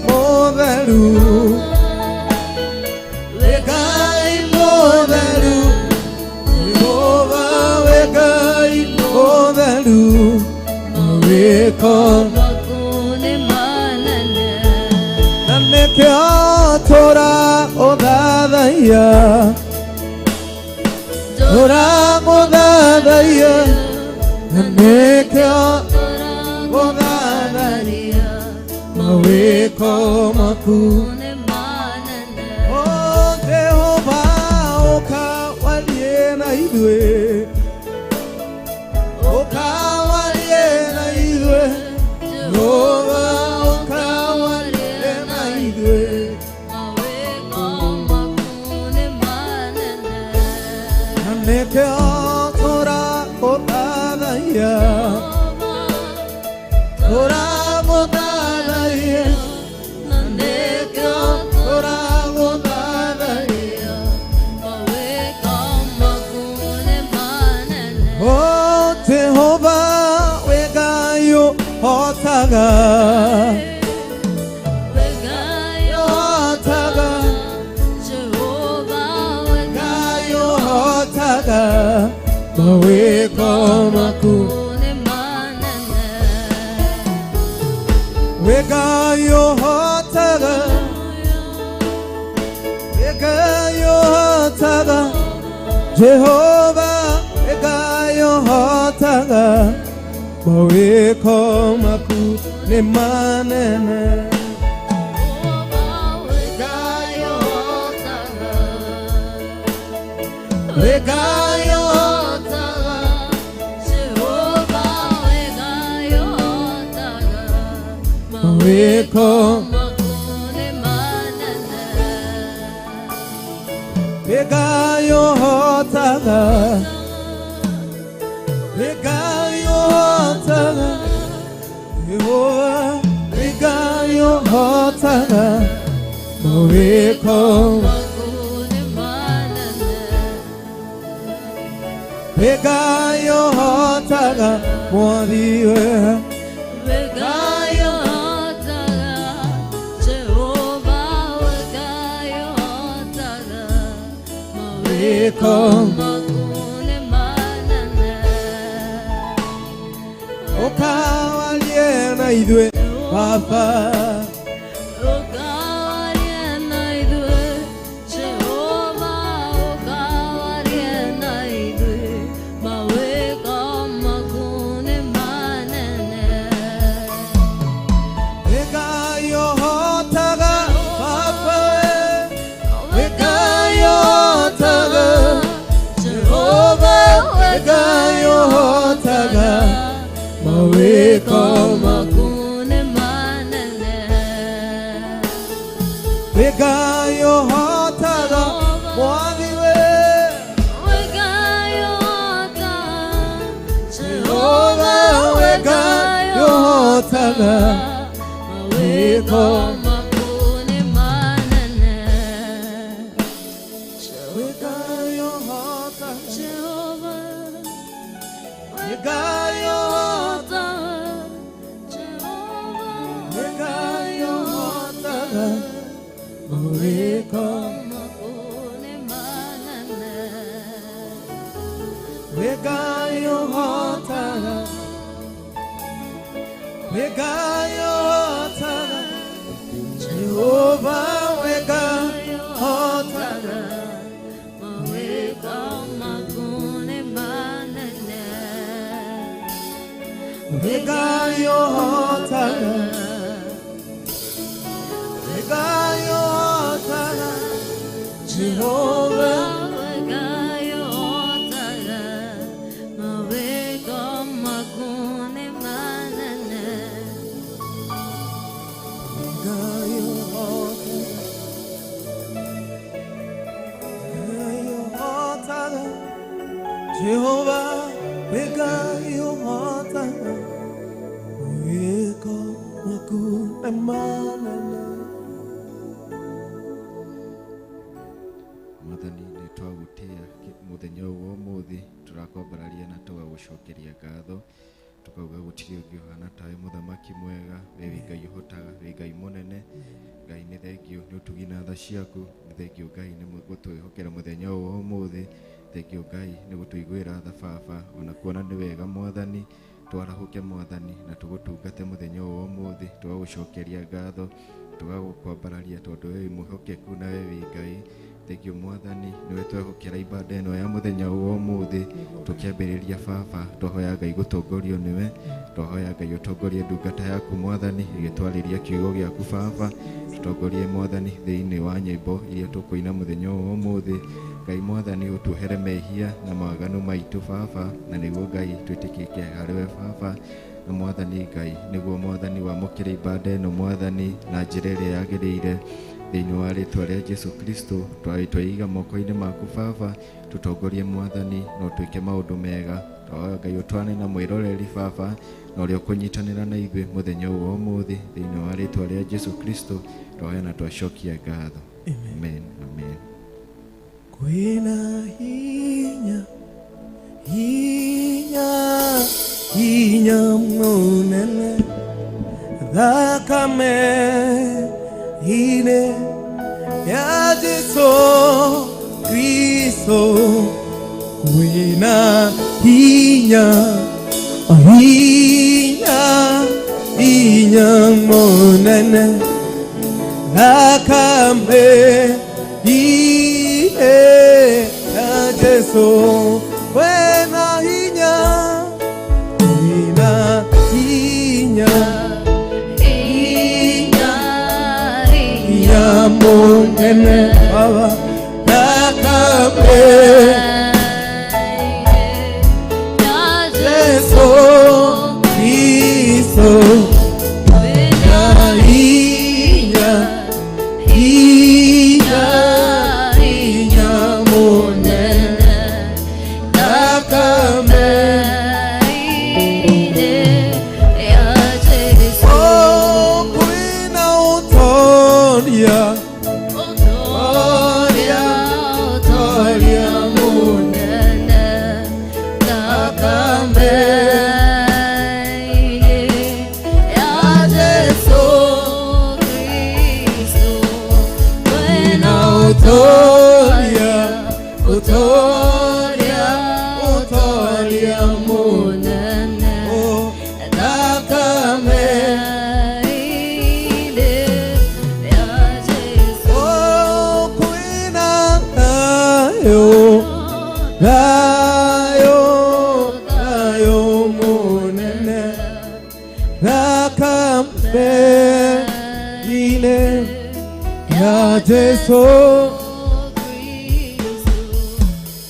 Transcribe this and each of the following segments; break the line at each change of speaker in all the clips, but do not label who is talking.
Mũtheru, wĩ Ngai Mũtheru, Jehova, wĩ Ngai Mũtheru, mawĩko
Maku nĩ manene.
Na nĩkĩo tũragũthathaiya, tũragũthathaiya, na nĩkĩo gũthathaiya, mawĩko maku
Nĩ manene.
O Jehova, ũka warie na ithuĩ, ũka warie na ithuĩ, Jehova, ũka warie na ithuĩ.
Mawĩko maku nĩ manene.
Na nĩkĩo tũragũthathaiya, tũragũthathaiya,
Na nĩkĩo
tũragũthathaiya.
Mawĩko maku nĩ manene.
O Jehova, wĩ Ngai ũhotaga,
Wĩ Ngai
ũhotaga,
Jehova, wĩ
Ngai ũhotaga, mawĩko maku
nĩ manene.
Wĩ Ngai ũhotaga, wĩ Ngai ũhotaga, Jehova, wĩ Ngai ũhotaga, mawĩko maku nĩ manene.
Jehova, wĩ Ngai ũhotaga.
Wĩ Ngai ũhotaga.
Jehova, wĩ Ngai ũhotaga.
Mawĩko
maku nĩ manene.
Wĩ Ngai ũhotaga, wĩ Ngai ũhotaga, Jehova, wĩ Ngai ũhotaga, mawĩko
Maku nĩ manene.
Wĩ Ngai ũhotaga, Mwathi we.
Wĩ Ngai ũhotaga. Jehova, wĩ Ngai ũhotaga.
Mawĩko
Maku nĩ manene.
Ũka warie na ithuĩ, Baba.
Ũka warie na ithuĩ, Jehova, ũka warie na ithuĩ, mawĩko maku nĩ manene.
Wĩ Ngai ũhotaga, Baba we. Wĩ Ngai ũhotaga, Jehova, wĩ Ngai ũhotaga, mawĩko
maku nĩ manene.
Wĩ Ngai ũhotaga, Mwathi we.
Wĩ Ngai ũhotaga,
Jehova, wĩ Ngai ũhotaga,
mawĩko maku nĩ manene.
Wĩ Ngai ũhotaga,
Jehova,
wĩ Ngai ũhotaga,
Jehova,
wĩ Ngai ũhotaga, mawĩko
maku nĩ manene.
Wĩ Ngai ũhotaga, wĩ Ngai ũhotaga, Jehova, wĩ Ngai ũhotaga,
Mawĩko maku nĩ manene.
Wĩ Ngai ũhotaga, wĩ Ngai ũhotaga, Jehova.
Wĩ Ngai ũhotaga, mawĩko maku nĩ manene.
Ngai ũhotaga, Ngai ũhotaga, Jehova, wĩ Ngai ũhotaga, mawĩko maku nĩ manene.
Mwathani, nĩ twagũtĩa mũthenya ũyũ wa ũmũthĩ, tũrakwambararia na tũgagũcokeria ngatho, tũkauga gũtirĩ Gũtirĩ ũngĩ ũhana tawe mũthamaki mwega, we wĩ Ngai ũhotaga, wĩ Ngai mũnene. Ngai nĩ thengio nĩ ũtugi na tha ciaku, nĩ thengio Ngai nĩ gũtwĩhokera mũthenya ũyũ wa ũmũthĩ, thengio Ngai nĩ gũtũiguĩra tha baba, ona kuona nĩ wega mwathani, twarahũke mwathani na tũgũtungate mũthenya ũyũ wa ũmũthĩ, tũgagũcokeria ngatho, tũgagũkwambararia tondũ we wĩ mwĩhokeku na we wĩ Ngai. Thengio mwathani nĩwe twehokera ibada ĩno ya mũthenya ũyũ wa ũmũthĩ, tũkĩambĩrĩria baba, twahoya Ngai gũtongorio nĩwe, twahoya Ngai ũtongorie ndungata yaku mwathani ĩgĩtwarĩria kiugo gĩaku baba, tũtongorie mwathani thĩinĩ wa nyĩmbo iria tũkũina mũthenya ũyũ wa ũmũthĩ. Ngai mwathani ũtuohere mehia na mawaganu maitũ baba, na nĩguo Ngai twĩtĩkĩke harĩ we baba, na mwathani Ngai nĩguo mwathani wamũkĩre ibada ĩno mwathani na njĩra ĩrĩa yagĩrĩire thĩinĩ wa rĩtwa rĩa Jesu Kristo. Twaiga moko-inĩ maku baba, tũtongorie mwathani na ũtwĩke maũndũ mega. Twahoya Ngai ũtwane na mwĩroreri baba na ũrĩa ũkũnyitanĩra na ithuĩ mũthenya ũyũ wa ũmũthĩ thĩinĩ wa rĩtwa rĩa Jesu Kristo. Twahoya na twacokia ngatho. Amen. Amen.
Kwĩna hinya, hinya, hinya mũnene thakame-inĩ ya Jesu Kristo. Kwĩna hinya, hinya, hinya mũnene thakame-inĩ ya Jesu. Kwĩna hinya, kwĩna hinya,
Hinya,
hinya mũnene Baba thakame Jesu Kristo. Kwĩna hinya, hinya, hinya mũnene thakame. Oh, kwĩna ũtoria, ũtoria mũnene thakame Jesu. Kwĩna ũtoria, ũtoria, ũtoria mũnene, oh, thakame. Oh, kwĩna thayũ, thayũ, thayũ mũnene thakame-inĩ ya Jesu.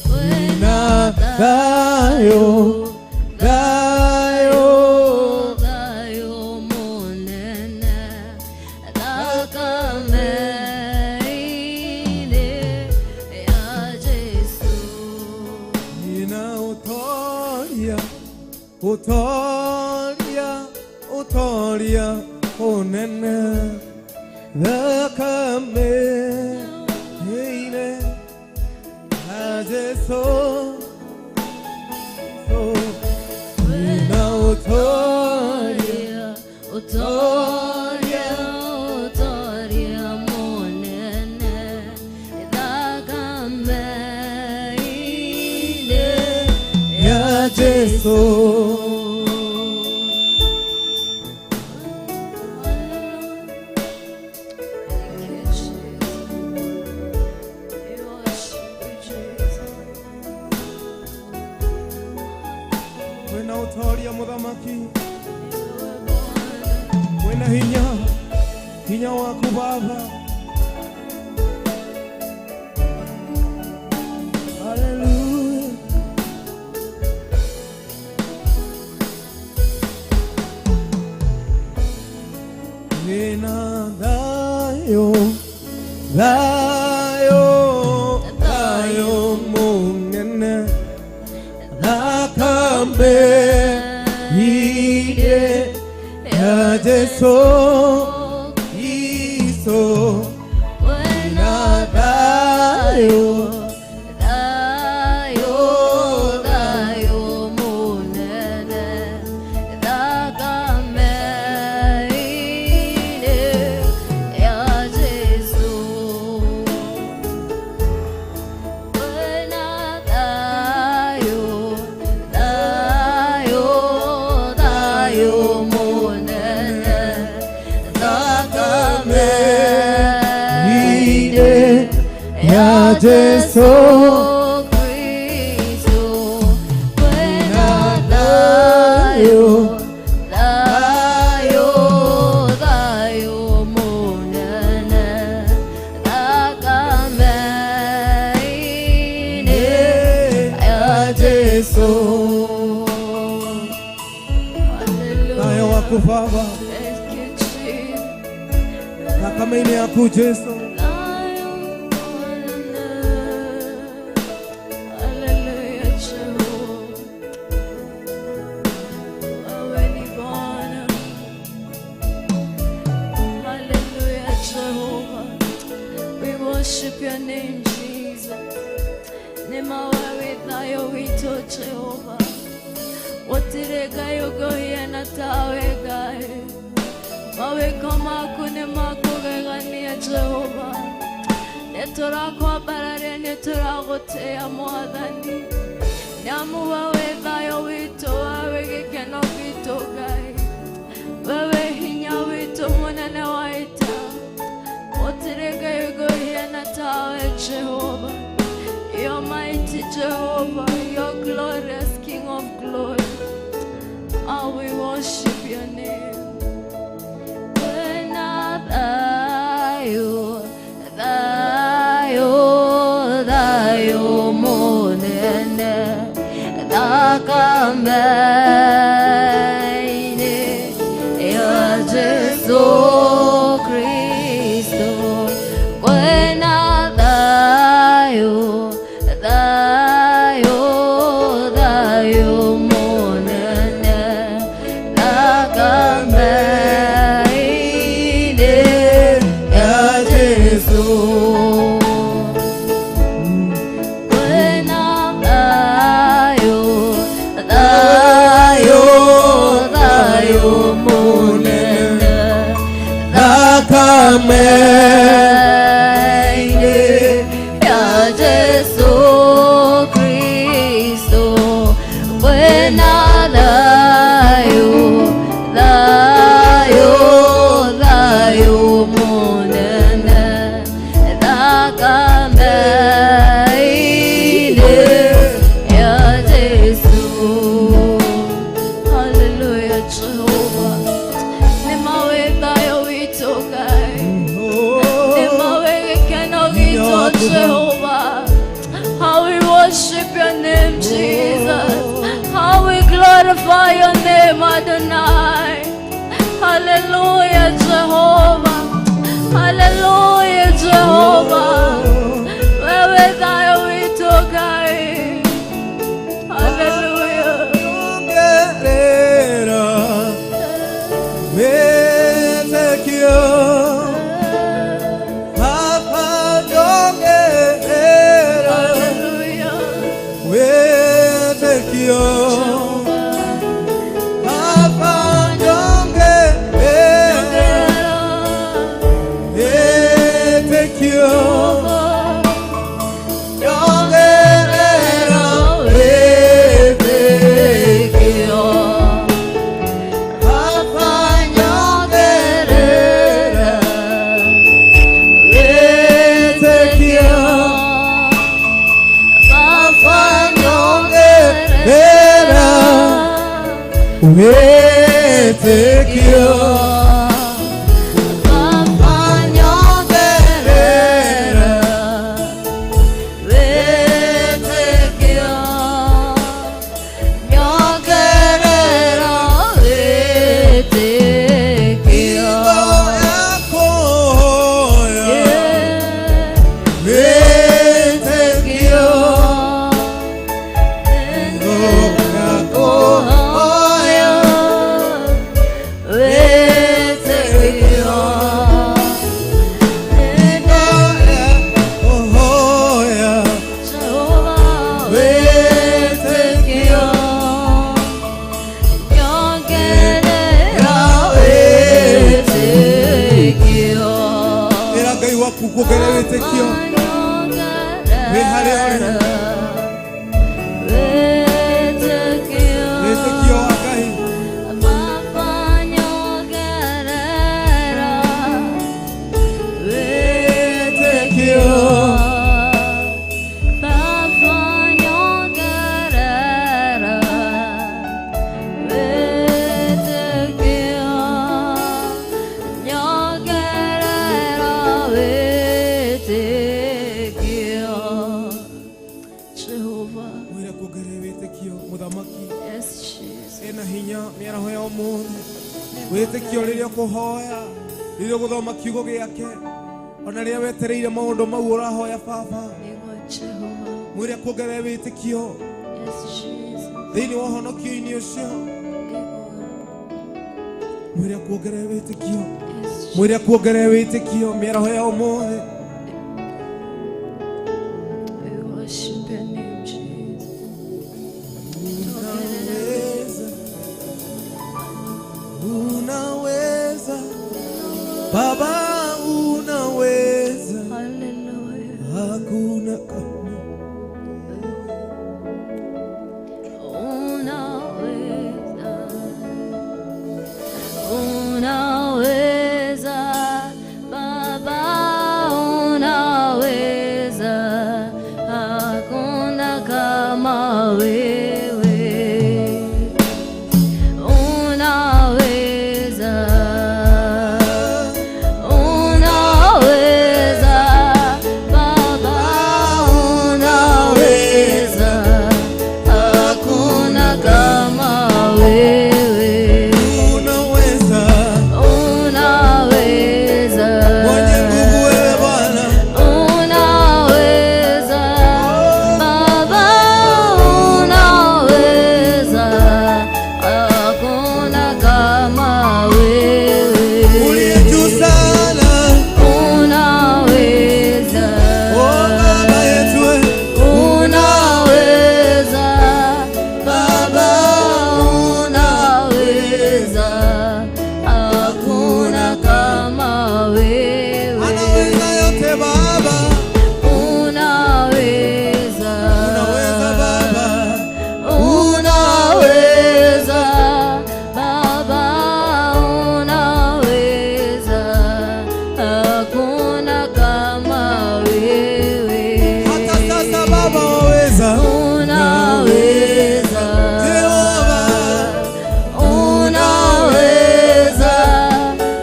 Kwĩna thayũ, thayũ,
Thayũ mũnene thakame-inĩ ya Jesu.
Ina ũtoria, ũtoria, ũtoria mũnene thakame-inĩ ya Jesu. Ina ũtoria,
Ũtoria, ũtoria mũnene thakame-inĩ
ya Jesu.
Thank you, Jesus. We worship you, Jesus.
Kwĩna ũtoria mũthamaki, kwĩna hinya, hinya waku Baba. Hallelujah. Kwĩna thayũ, thayũ, thayũ mũnene thakame-inĩ ya Jesu Kristo.
Kwĩna
thayũ,
thayũ, thayũ mũnene
Jesu
Kristo kwĩna thayũ, thayũ, thayũ mũnene thakame-inĩ ya
Jesu.
Hallelujah.
Thayũ waku Baba,
Thank you, Jesus.
thakame-inĩ yaku Jesu.
Thayũ mũnene. Hallelujah, Jehovah. Wewe ni Bwana. Hallelujah, Jehovah. We worship your name, Jesus. Nĩma wewe thayũ witũ, Jehovah. Gũtirĩ Ngai ũngĩhiana tawe, Ngai. Mawĩko maku nĩ makũgegania, Jehova. Nĩ tũrakwambararia, nĩ tũragũtĩĩa, Mwathani, nĩamu wewe thayũ witũ, wewe gĩkeno gitũ, Ngai, wewe hinya witũ mũnene wa ita. Gũtirĩ Ngai ũngĩhiana tawe, Jehova. You're mighty, Jehovah. You're glorious, King of glory. Oh, we worship your name. Kwĩna thayũ, thayũ, thayũ mũnene thakame-inĩ ya Jesu Kristo. Kwĩna thayũ, thayũ, thayũ mũnene thakame-inĩ ya Jesu. Kwĩna thayũ, thayũ, thayũ mũnene
thakame-inĩ
ya Jesu Kristo. Kwĩna thayũ, thayũ, thayũ mũnene thakame-inĩ ya Jesu. Hallelujah, Jehovah. Nĩma wĩ thayũ witũ, Ngai. Nĩma wĩ gĩkeno gitũ, Jehovah. How we worship your name, Jesus. How we glorify your name, Adonai. Hallelujah, Jehovah. Hallelujah, Jehovah. Wewe thayũ witũ, Ngai. Hallelujah.
Nyongerera wĩtĩkio, Baba, nyongerera
Hallelujah.
wĩtĩkio, Baba, nyongerera wĩtĩkio, nyongerera wĩtĩkio, Baba, nyongerera wĩtĩkio, Baba, nyongerera wĩtĩkio, Baba, nyongerera
Wĩtĩkio, nyongerera wĩtĩkio.
Yakoya wĩtĩkio, yakoya
Wĩtĩkio.
Ohoya
Jehovah,
wĩtĩkio,
nyongerera wĩtĩkio.
Ĩra Ngai waku kuongerera wĩtĩkio wĩ harĩa ũrĩ. Wĩtĩkio wa Ngai.
Baba, nyongerera
Wĩtĩkio. Ũkũhoya, rĩrĩa ũgũthoma kiugo gĩake, ona rĩrĩa wetereire maũndũ mau ũrahoya Baba,
Nĩguo Jehova.
Mwĩre akuongerere wĩtĩkio
Yes, Jesus.
thĩinĩ wa ũhonokio-inĩ ũcio.
Nĩguo.
Mwĩre akuongerere wĩtĩkio.
Yes,
Mwĩre akuongerere wĩtĩkio mĩaraho ya ũmũthĩ.
We worship your name, Jesus.
Unaweza, unaweza Baba, unaweza,
Hallelujah.
Hakuna kama
Unaweza, unaweza, Baba, unaweza, hakuna kama wewe. Unaweza, unaweza, Baba, unaweza, hakuna kama wewe.
Unaweza,
Unaweza,
mwenye nguvu wewe Bwana,
unaweza, Baba, unaweza, hakuna kama wewe.
Uliye juu sana,
Unaweza,
oh Baba yetu wewe,
unaweza, Baba, unaweza, hakuna kama wewe.
Anaweza yote Baba,
Unaweza,
unaweza Baba,
unaweza, Baba, unaweza, hakuna kama wewe.
Hata sasa Baba waweza,
Unaweza,
Jehova,
unaweza,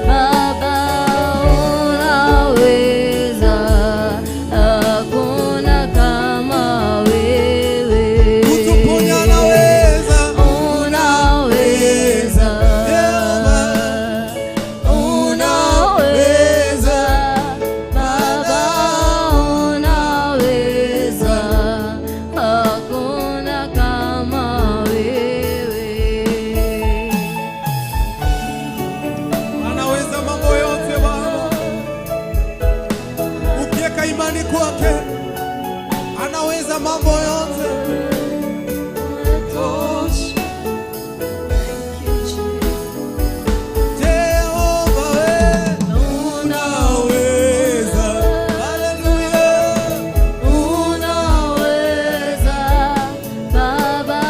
Baba, unaweza, hakuna kama wewe.
Kutuponya anaweza,
Unaweza,
Jehova,
unaweza, Baba, unaweza, hakuna kama wewe.
Anaweza mambo yote Baba. Ukiweka imani kwake, anaweza mambo yote.
Unatosha. Thank you, Jesus.
Jehova we, unaweza. Haleluya.
Unaweza, Baba,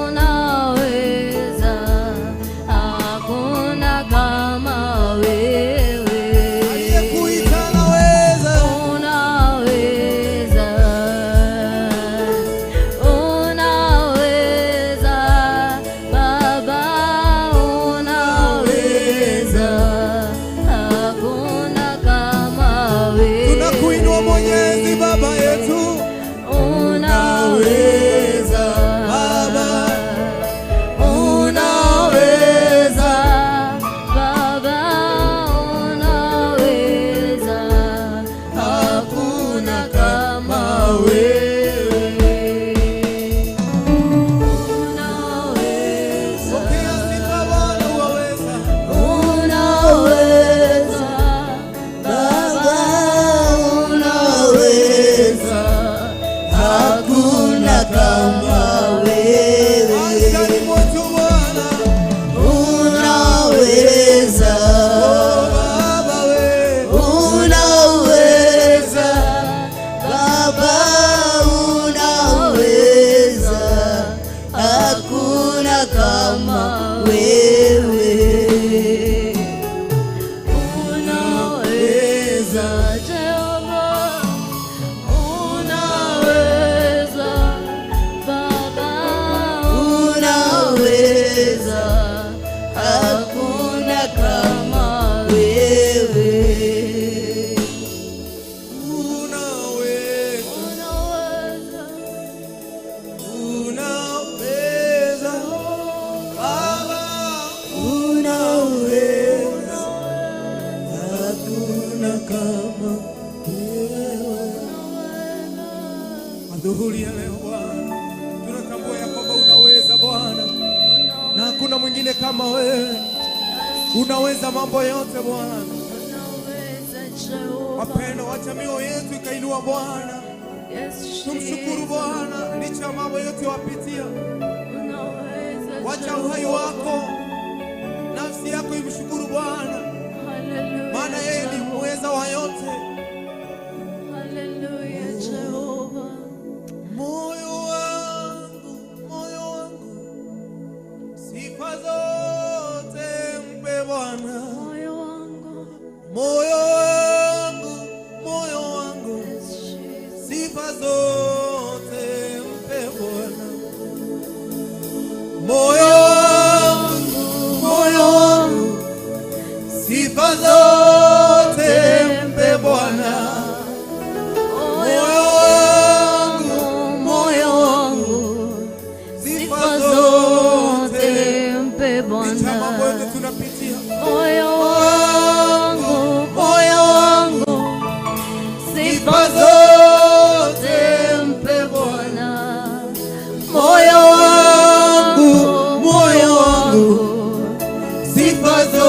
unaweza, hakuna kama wewe.
Aliyekuita anaweza.
Unaweza,
Adhuhuri ya leo Bwana, tunatambua ya kwamba unaweza Bwana, na hakuna mwingine kama wewe. Unaweza mambo yote Bwana.
Unaweza Jehova.
Wapendwa, wacha mioyo yetu ikainua Bwana,
Yes,
tumshukuru
Jesus.
Bwana licha ya mambo yote wapitia.
Unaweza
Wacha uhai
Jehova.
wako, nafsi yako imshukuru Bwana,
Hallelujah,
maana yeye ni
Jehova.
muweza wa yote.
Hallelujah, Jehova.
Moyo wangu, moyo wangu, sifa zote mpe Bwana.
Moyo wangu.
Moyo wangu, moyo wangu,
Yes, Jesus.
sifa zote mpe Bwana. Moyo wangu, moyo wangu, sifa zote mpe Bwana.
Moyo
Moyo wangu,
moyo wangu,
sifa
sifa
zote
zote mpe
licha ya mambo yote
Bwana.
tunapitia.
Moyo wangu, moyo wangu, sifa zote mpe Bwana.
Moyo wangu, moyo wangu, sifa zote.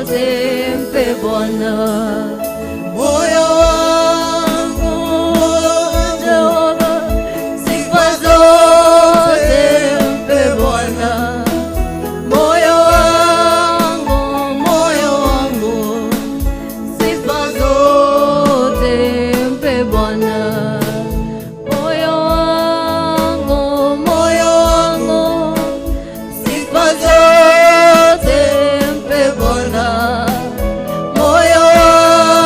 Zote mpe Bwana.
Moyo wangu,
Jehova, sifa zote mpe Bwana. Moyo wangu, moyo wangu, sifa zote mpe Bwana. Moyo wangu, moyo wangu, sifa zote mpe Bwana. Moyo wangu,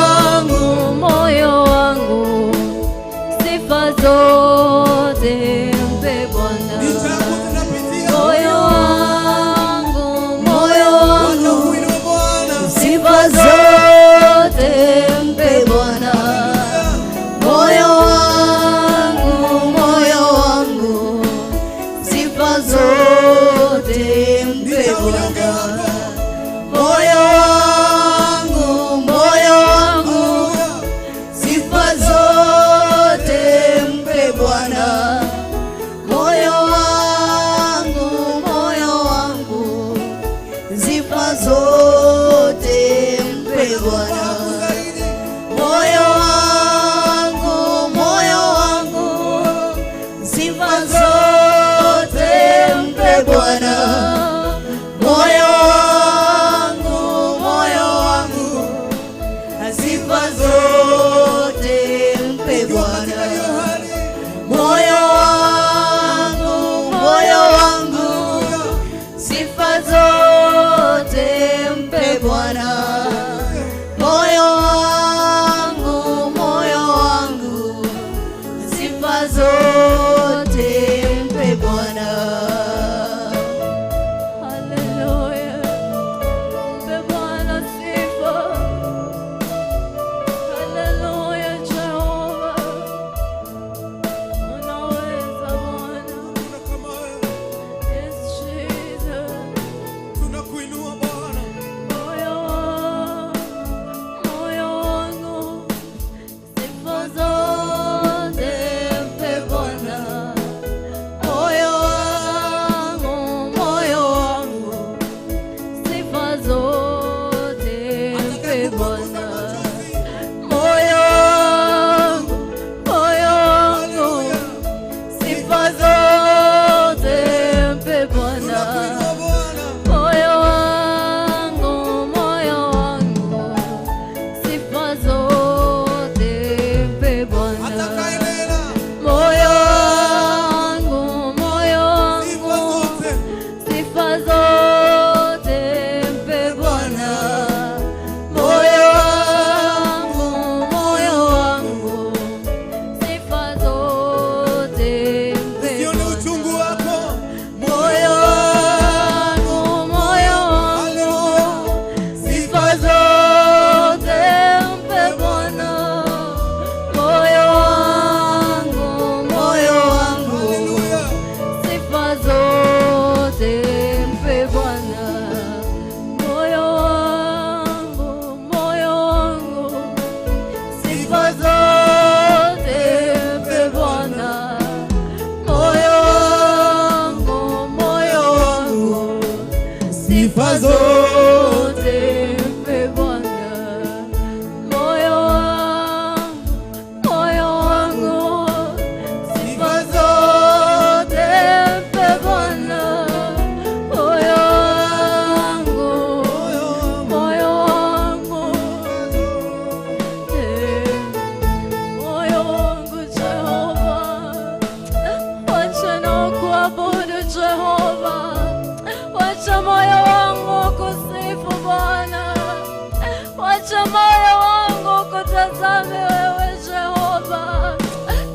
Wacha moyo wangu ukutazame wewe Jehova.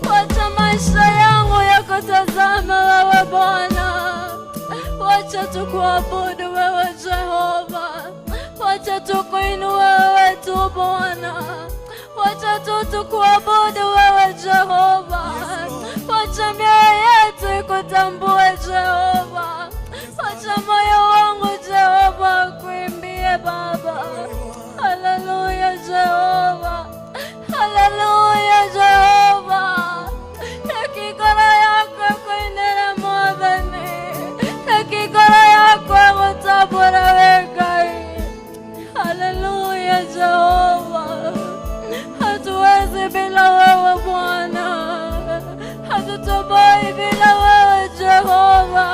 Wacha maisha yangu yakutazame wewe Bwana. Wacha tukuabudu wewe Jehova. Wacha tukuinue wewe tu Bwana. Wacha tu tukuabudu wewe Jehova. Wacha mioyo yetu ikutambue Jehova. Wacha moyo wangu Jehova kuimbie Baba. Haleluya Jehova. Haleluya Jehova. Ekikora yako kuinere mwathani. Ekikora yako gũtambũra wĩ Ngai. Haleluya Jehova. Hatuwezi bila wewe Bwana. Hatutoboi bila wewe Jehova.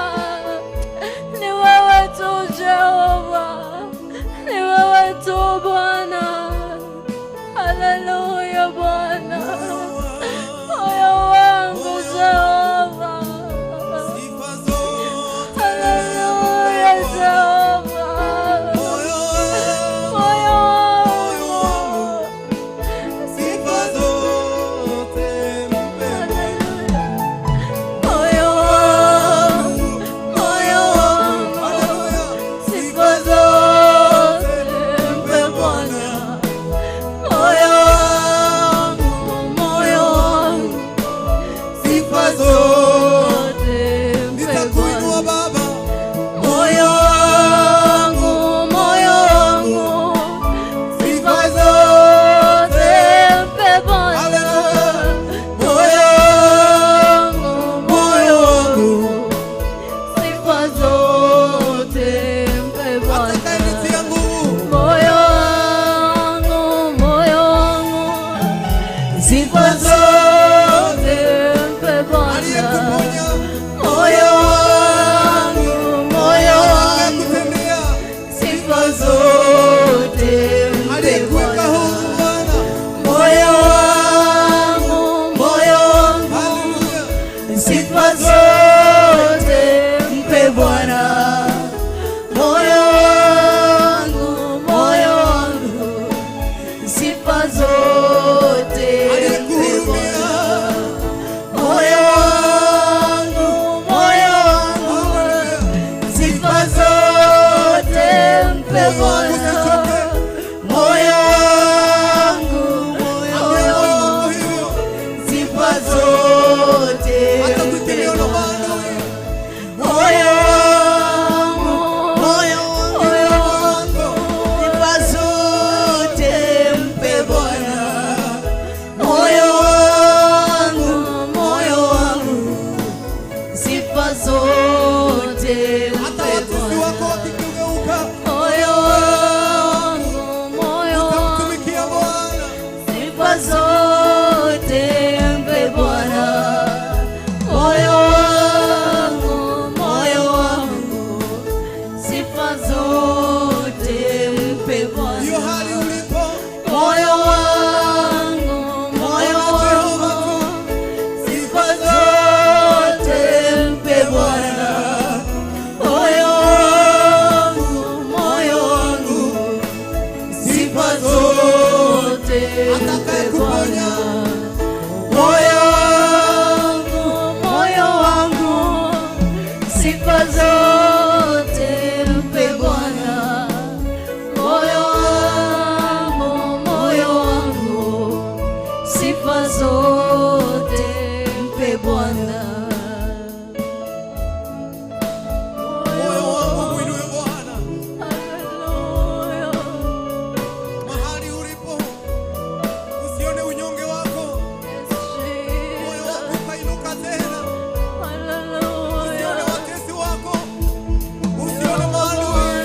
Ni wewe tu Jehova. Ni wewe tu Bwana. Haleluya Bwana. Moyo wangu Jehova.
Sifa zote
Haleluya Jehova.
moyo wangu,
Moyo wangu.
sifa zote mpe Bwana.
Moyo wangu, moyo wangu,
Haleluya.
sifa zote mpe Bwana. Moyo wangu, moyo wangu,
Sifa zote
zote mpe
nitakuinua
Bwana.
Baba,
Moyo wangu, moyo wangu, sifa zote mpe Bwana.
Haleluya.
Moyo wangu, moyo wangu, sifa zote mpe Bwana.
atakayenitia nguvu
Moyo wangu, moyo wangu, sifa zote mpe Bwana.
aliyekuponya,
Moyo wangu, moyo wangu,
aliyekutendea,
sifa zote mpe
aliyekuweka
Bwana.
huru Bwana.
Moyo wangu, moyo wangu,
Haleluya.
sifa zote mpe Bwana. Moyo wangu, moyo wangu, sifa zote mpe
Aliyekuhurumia,
Bwana. Moyo wangu, moyo wangu,
haleluya.
sifa zote mpe
Moyo wangu
Bwana.
usichoke.
Moyo wangu, moyo
Ambia moyo wako
wangu,
hivyo,
sifa zote
hata
mpe
kutemewa na
Bwana.
maadui.
Moyo wangu, moyo wangu, sifa zote mpe Bwana. Moyo wangu, moyo wangu, sifa zote
Hata
mpe
watusi
Bwana.
wako wakikugeuka,
Moyo wangu, moyo wangu,
utamtumikia Bwana.
sifa zote mpe Bwana. Moyo wangu, moyo wangu, sifa zote mpe
Hiyo
Bwana.
hali ulipo,
Moyo wangu, moyo wangu, sifa zote mpe Bwana. Moyo wangu, moyo wangu, sifa zote mpe
Atakayekuponya.
Bwana. Moyo wangu, moyo wangu, sifa zote mpe Bwana. Moyo wangu, moyo wangu, sifa zote mpe Bwana.
moyo wangu muinue Bwana.
Haleluya.
Mahali ulipo, usione unyonge wako,
Yes,
moyo
Jesus.
wako ukainuka tena.
Haleluya.
Usione watesi wako, usione maadui,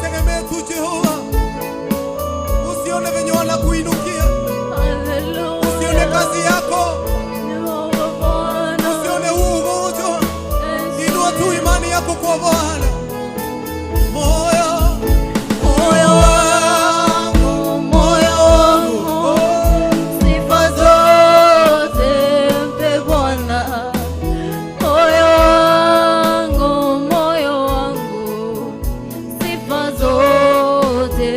tegemee tu Jehova. Usione venye wanakuinukia,
Haleluya.
usione kazi yako,
Bwana.
usione huu ugonjwa. Inua tu imani yako kwa Bwana. Moyo,
Moyo wangu, moyo wangu, sifa zote mpe Bwana. Moyo wangu, moyo wangu, sifa zote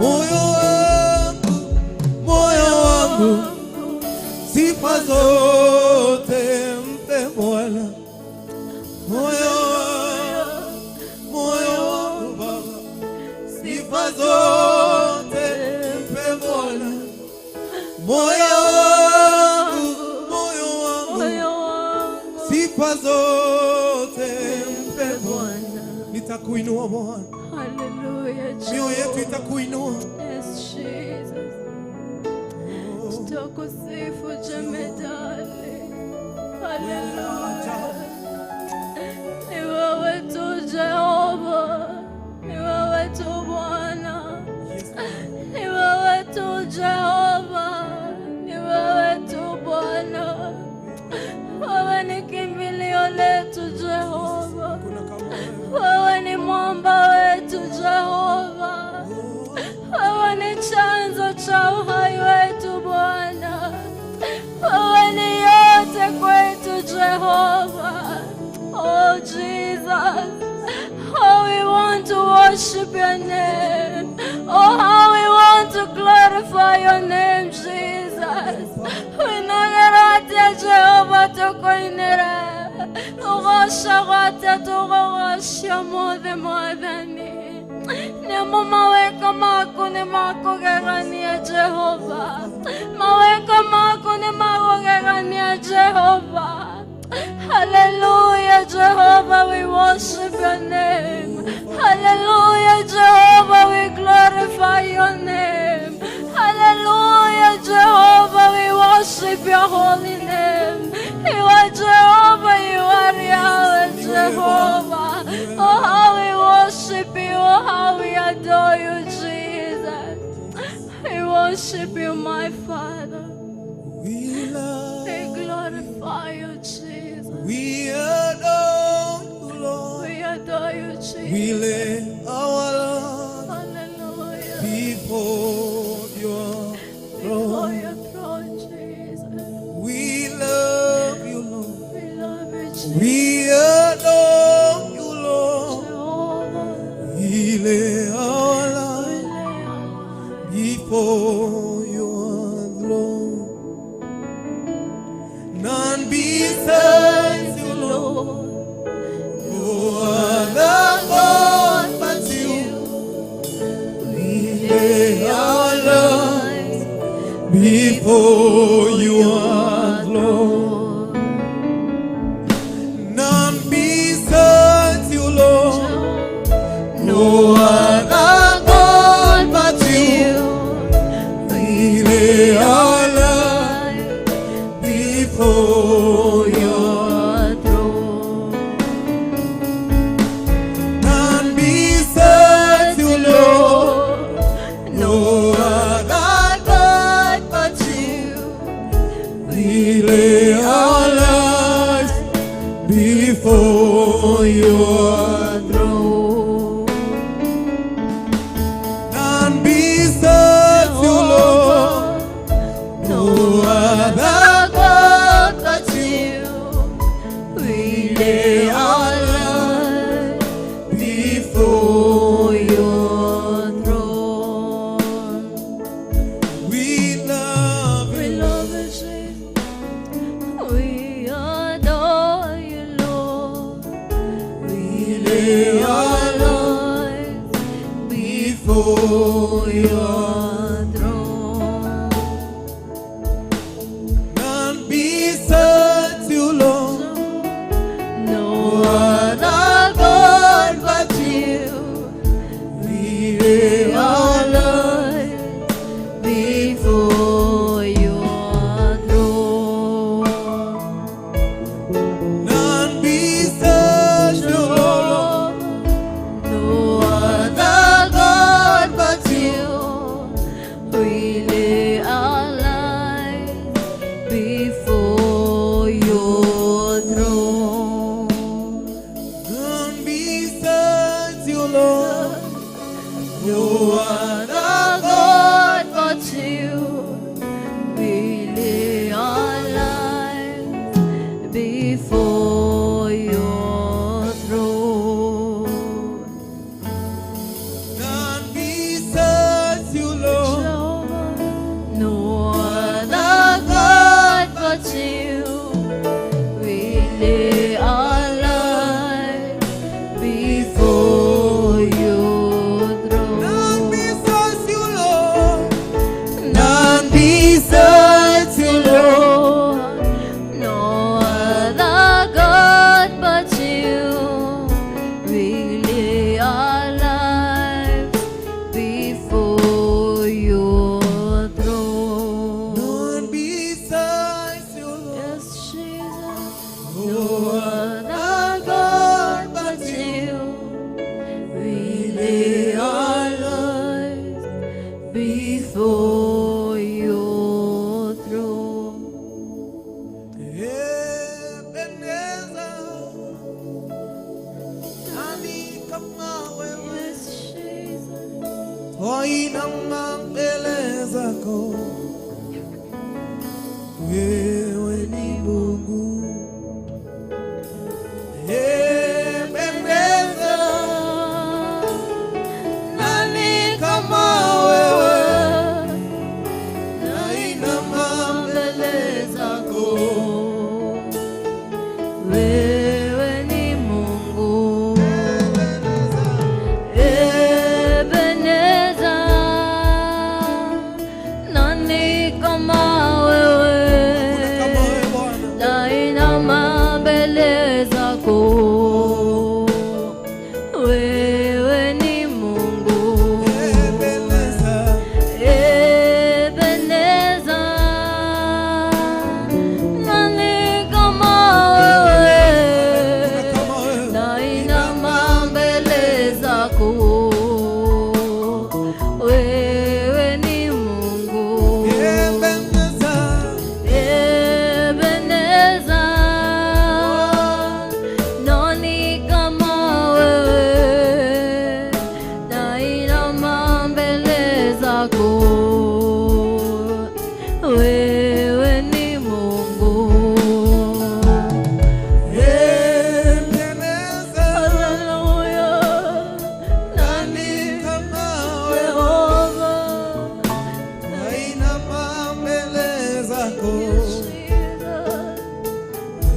Moyo wangu, moyo wangu, sifa zote mpe Bwana. Moyo wangu, moyo wangu Baba, sifa zote mpe Bwana. Moyo wangu, moyo wangu,
Moyo wangu
sifa zote mpe Bwana.
Bwana.
Nitakuinua Bwana,
Hallelujah,
mioyo yetu
Jehovah.
itakuinua.
Yes, Jesus. Tutakusifu jemedali. Hallelujah. Ni wewe tu Jehova, ni wewe tu Bwana, ni wewe tu Jehova, ni wewe tu Bwana. Wewe ni kimbilio letu Jehova,
Hakuna kama wewe.
wewe ni mwamba wetu Jehova. Wewe ni chanzo cha uhai wetu Bwana, wewe ni yote kwetu Jehova. Oh Jesus, how we want to worship your name. Oh, how we want to glorify your name, Jesus. Winogeratia Jehova tukuinire. Ugosha tugogosha mothe mwathani. Nĩmo mawĩko maku nĩ makũgegania Jehova, mawĩko maku nĩ makũgegania Jehova. Hallelujah, Jehovah, we worship your name. Hallelujah, Jehovah, we glorify your name. Hallelujah, Jehovah, we worship your holy name. You are Jehovah, you are Yahweh, Jehovah. Oh, how we worship you, oh, how we adore you, Jesus. We worship you, my Father.
We love,
We glorify you, Jesus.
we adore you, Lord.
We adore you, Jesus.
We lay our lives
Hallelujah.
before your
Before
throne.
your throne, Jesus.
We love you, Lord.
We love you, Jesus.
We adore you, Lord.
Jehovah.
We lay our
We
lives
lay our lives
before your throne. None besides you, Lord. No other God but you. We lay our lives before your throne. None besides you, Lord. No other God but you. We lay our lives before your
throne.
None besides you, Lord. No other God but you. We lay our lives before your
throne.
None besides you, Lord. No other God but you.
We
lay our lives before
your throne.
We love
We
you.
love you, Jesus. We adore you, Lord.
We lay our
lives
before your
your throne.
None besides you, Lord.
No
other God but
you.
We lay our lives
Before your throne.
None besides you, Lord.
No
Other God but you.
you. before your throne.
Ebeneza, nani kama wewe?
Yes, Jesus.
Twainama mbele zako, wewe ni Mungu. Ebeneza, nani kama wewe? Nainama mbele zako.
Wewe ni Mungu. Ebeneza, nani kama wewe?
Kama wewe Bwana.
Nainama mbele zako. Wewe ni Mungu.
Ebeneza,
Ebeneza, nani kama wewe?
Kama wewe.
Nainama mbele zako. Wewe ni Mungu.
Ebeneza,
Ebeneza, nani kama wewe? Nainama mbele zako. Wewe ni Mungu.
Ebeneza,
Haleluya.
nani kama wewe?
Jehova.
Nainama mbele zako.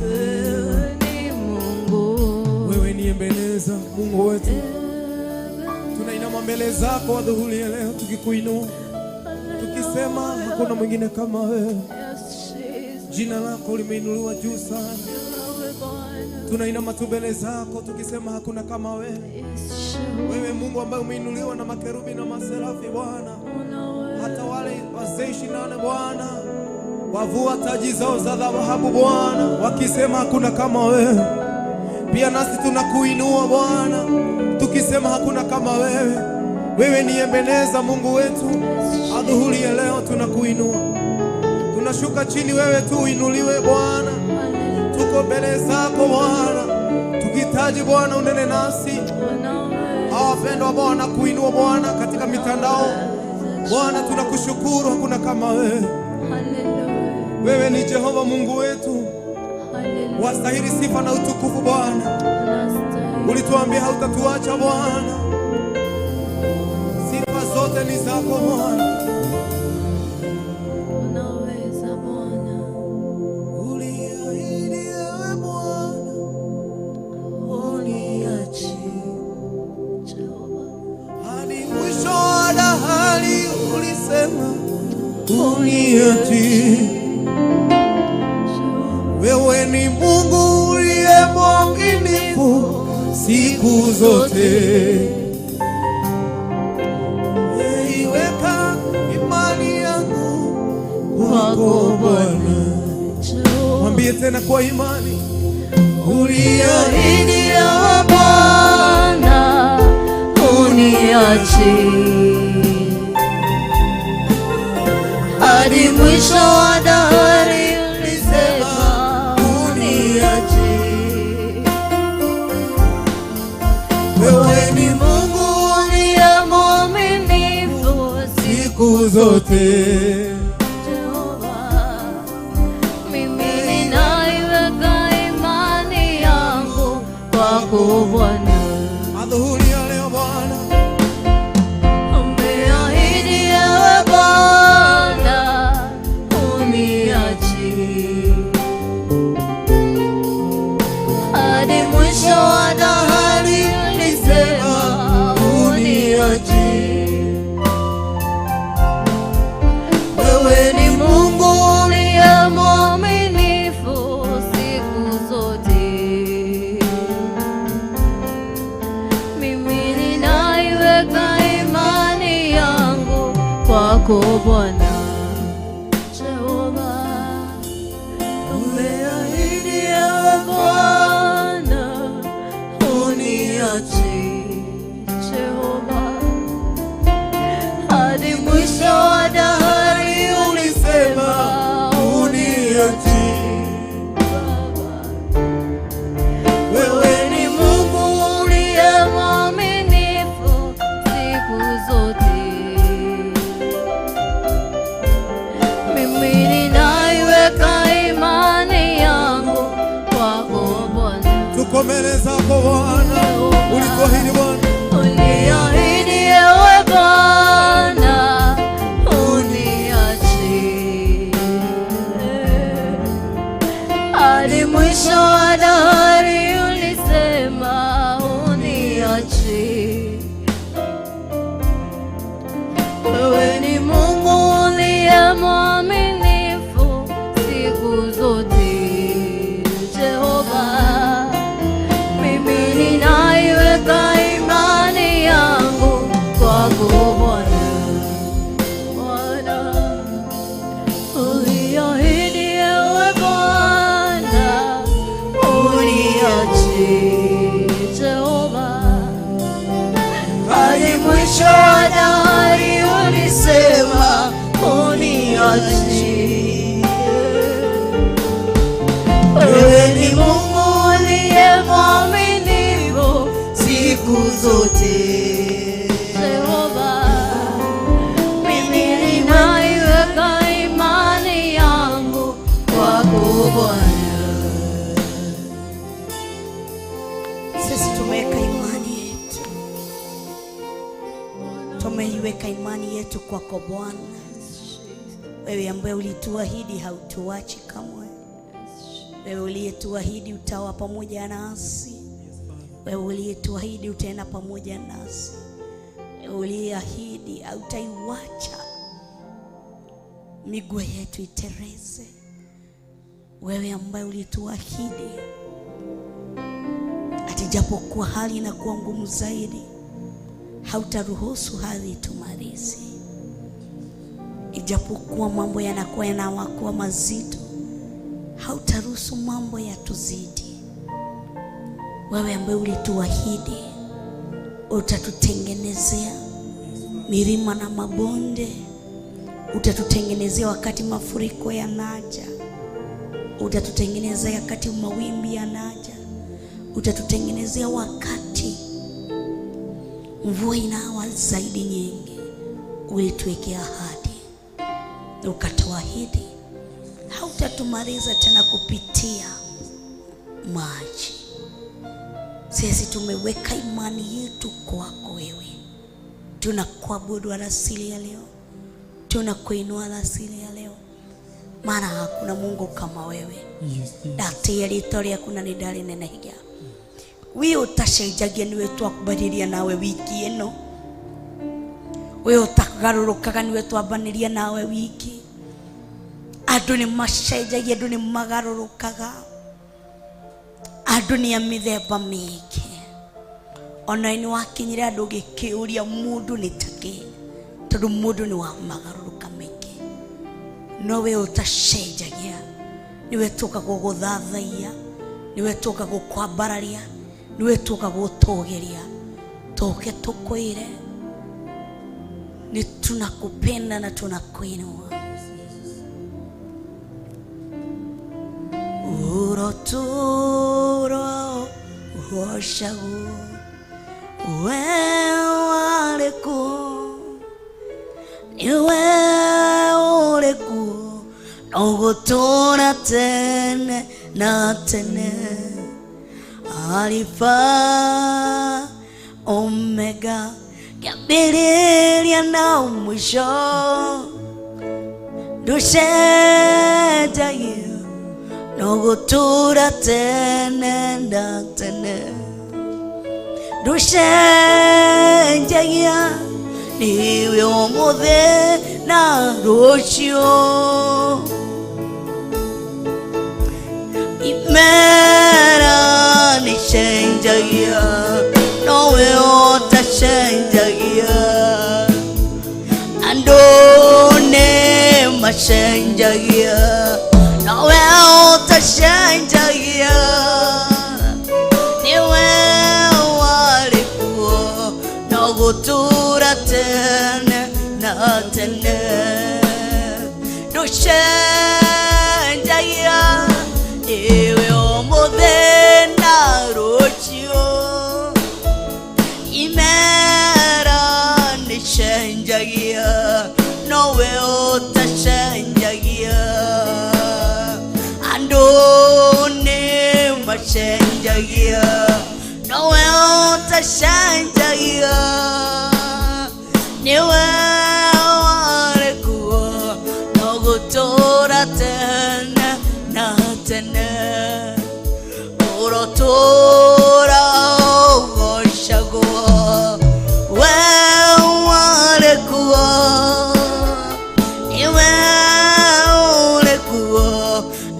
Wewe ni Mungu.
Wewe ni Ebeneza, Mungu wetu. Tunainama mbele zako adhuhuri ya leo tukikuinua, tukisema hakuna mwingine kama wewe.
Yes, Jesus.
Jina lako limeinuliwa juu sana.
Wewe Bwana.
Tunainama tu mbele zako tukisema hakuna kama wewe.
Yes,
Wewe Mungu ambaye umeinuliwa na makerubi na maserafi Bwana,
unaweza.
hata wale wazee 24 Bwana wavua taji zao za dhahabu Bwana, wakisema hakuna kama wewe. Pia nasi tunakuinua Bwana, tukisema hakuna kama wewe. Wewe ni Ebeneza, Mungu wetu. Adhuhuri ya leo tunakuinua, tunashuka chini, wewe tu uinuliwe Bwana. Tuko mbele zako Bwana, tukihitaji Bwana unene nasi.
Unaweza.
Hawa wapendwa Bwana kuinua Bwana katika mitandao Bwana, tunakushukuru, hakuna kama wewe.
Haleluya.
Wewe ni Jehova Mungu wetu,
Haleluya.
wastahili sifa na utukufu Bwana.
Unastahili.
Ulituambia hautatuacha Bwana, sifa zote ni zako Bwana.
Unaweza Bwana.
Uliahidi ewe Bwana,
Uniachi. Jehova.
hadi mwisho wa dahari ulisema uniachi. Wewe ni Mungu uliye mwaminifu siku zote. Nimeiweka imani yangu kwako Bwana.
Jehova.
Mwambie tena kwa imani, uliahidi ewe
Bwana uniachi hadi mwisho wa dahari, ulisema uniachi.
Wewe ni Mungu
Uliye mwaminifu
siku zote.
Jehova, mimi ninaiweka imani yangu kwako Bwana.
Adhuhuri ya leo Bwana,
Umeahidi ewe Bwana uniachi hadi mwisho wa dahari, ulisema uniachi. Wewe ni Mungu uliye mwaminifu siku zote. Mimi ninaiweka imani yangu kwako Bwana Jehova. Umeahidi ewe Bwana uniachi Jehova hadi mwisho.
mbele zako Bwana. Ulituahidi Bwana,
Uliahidi ewe Bwana uniachi hadi mwisho wa dahari, ulisema uniachi. Wewe ni Mungu uliye mwaminifu siku zote, Jehova. Mimi ninaiweka imani yangu kwako Bwana. Bwana, uliahidi ewe Bwana uniachi, Jehova, hadi mwisho wa dahari ulisema uniachi. Wewe ni Mungu uliye mwaminifu
siku zote.
Jehova. Mimi ninaiweka imani yangu kwako Bwana.
Sisi tumeweka imani yetu, tumeiweka imani yetu kwako Bwana, wewe ambaye ulituahidi hautuachi kamwe, wewe uliyetuahidi utawa pamoja nasi, wewe uliyetuahidi utaenda pamoja nasi, wewe uliyeahidi hautaiwacha miguu yetu itereze, wewe ambaye ulituahidi ati japokuwa hali inakuwa ngumu zaidi, hautaruhusu hali itumalize. Ijapokuwa mambo yanakuwa yanawakuwa mazito, hautaruhusu mambo yatuzidi. Wewe ambaye ulituahidi utatutengenezea milima na mabonde, utatutengenezea wakati mafuriko yanaja, utatutengenezea wakati mawimbi yanaja, utatutengenezea wakati mvua inawa zaidi nyingi. Ulituwekea ahadi na ukatuahidi hautatumaliza tena kupitia maji. Sisi tumeweka imani yetu kwako wewe, tunakuabudu alasiri ya leo, tunakuinua alasiri ya leo, maana hakuna Mungu kama wewe. Ndatia rĩtwa rĩaku na nĩ ndarĩnenehagia. We ũtacenjagia nĩwe twakubariria nawe wiki ĩno, we ũtagarũrũkaga nĩwe twambanĩria nawe wiki. Andũ nĩ macenjagia, andũ nĩ magarũrũkaga, andũ nĩ a mĩthemba mĩingĩ. Ona nĩ wakinyire andũ gĩkĩũria mũndũ nĩ takĩ, tondũ mũndũ nĩ wa magarũrũka maingĩ. No we ũtacenjagia niwe tũka gũgũthathaiya, niwe tũka gũkwambararia, niwe tũka gũtũgĩria. Tũke tũkwĩre ni tunakupenda na tunakuinua. Uroturo uhocagu we warĩ kuo, niwe ũrĩ kuo na ũgũtũũra tene na tene. Alifa Omega, kĩambĩrĩria na mũico, ndũcenjagia na ũgũtũũra tene na tene. Ndũcenjagia, niwe ũmũthĩ na rũciũ. Imera nĩcenjagia, nowe ũtacenjagia. Andũ nĩ macenjagia, nowe ũtacenjagia. Niwe warĩ kuo na ũgũtũũra tene na tene. Ndũcenjagia, niwe ũmũthĩ na rũciũ. Imera nĩcenjagia, nowe ũtacenjagia. Andũ nĩ macenjagia, Nĩcenjagia, nowe ũtacenjagia. Nĩwe warĩ kuo no gũtũũra tene na tene. Ũrotũũra ũgocagwo, we warĩ kuo, nĩwe ũrĩ kuo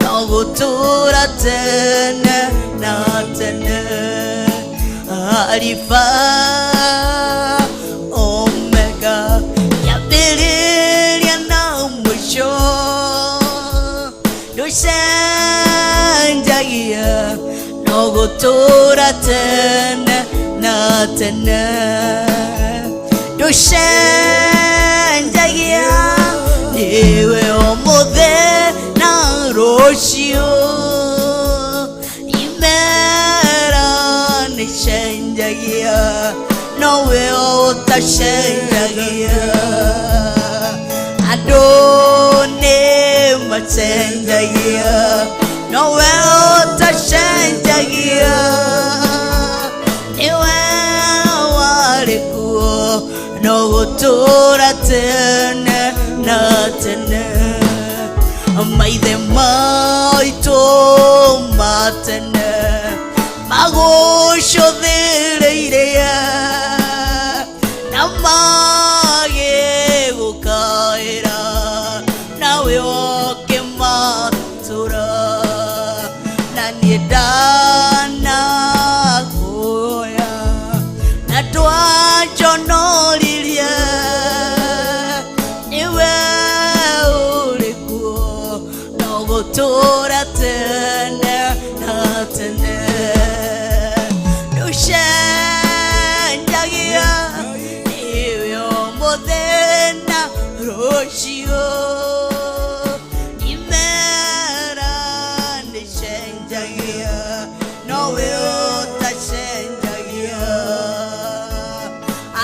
no gũtũũra tene na tene. Alifa Omega, kĩambĩrĩria na mũico, ndũcenjagia no gũtũũra tene na tene. Ndũcenjagia, nĩwe ũmũthĩ na rũciũ. Imera nĩcenjagia, nowe ũtacenjagia. Andũ nĩ macenjagia, nowe ũtacenjagia. Nĩwe warĩ kuo no gũtũũra tene na tene. Maithe maitũ ma tene magũcũthĩrĩirie na magĩgũkaĩra, nawe ũkĩmatũra. Na niĩ ndanakuoya na ndwanjonoririe, nĩwe ũrĩ kuo no gũtũũra tene na tene. Ndũcenjagia, nĩwe ũmũthĩ na rũciũ. Imera nĩcenjagia, nowe ũtacenjagia.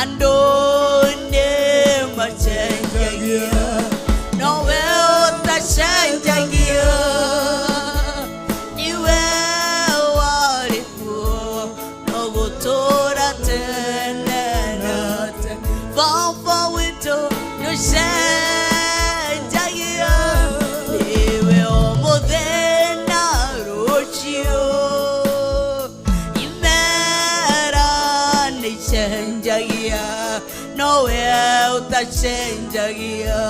Andũ nĩ macenjagia, nowe ũtacenjagia. Nĩwe warĩ kuo no gũtũũra tene na tene. Baba witũ, ndũcenjagia, nĩwe ũmũthĩ na rũciũ. Imera nĩcenjagia, nowe ũtacenjagia.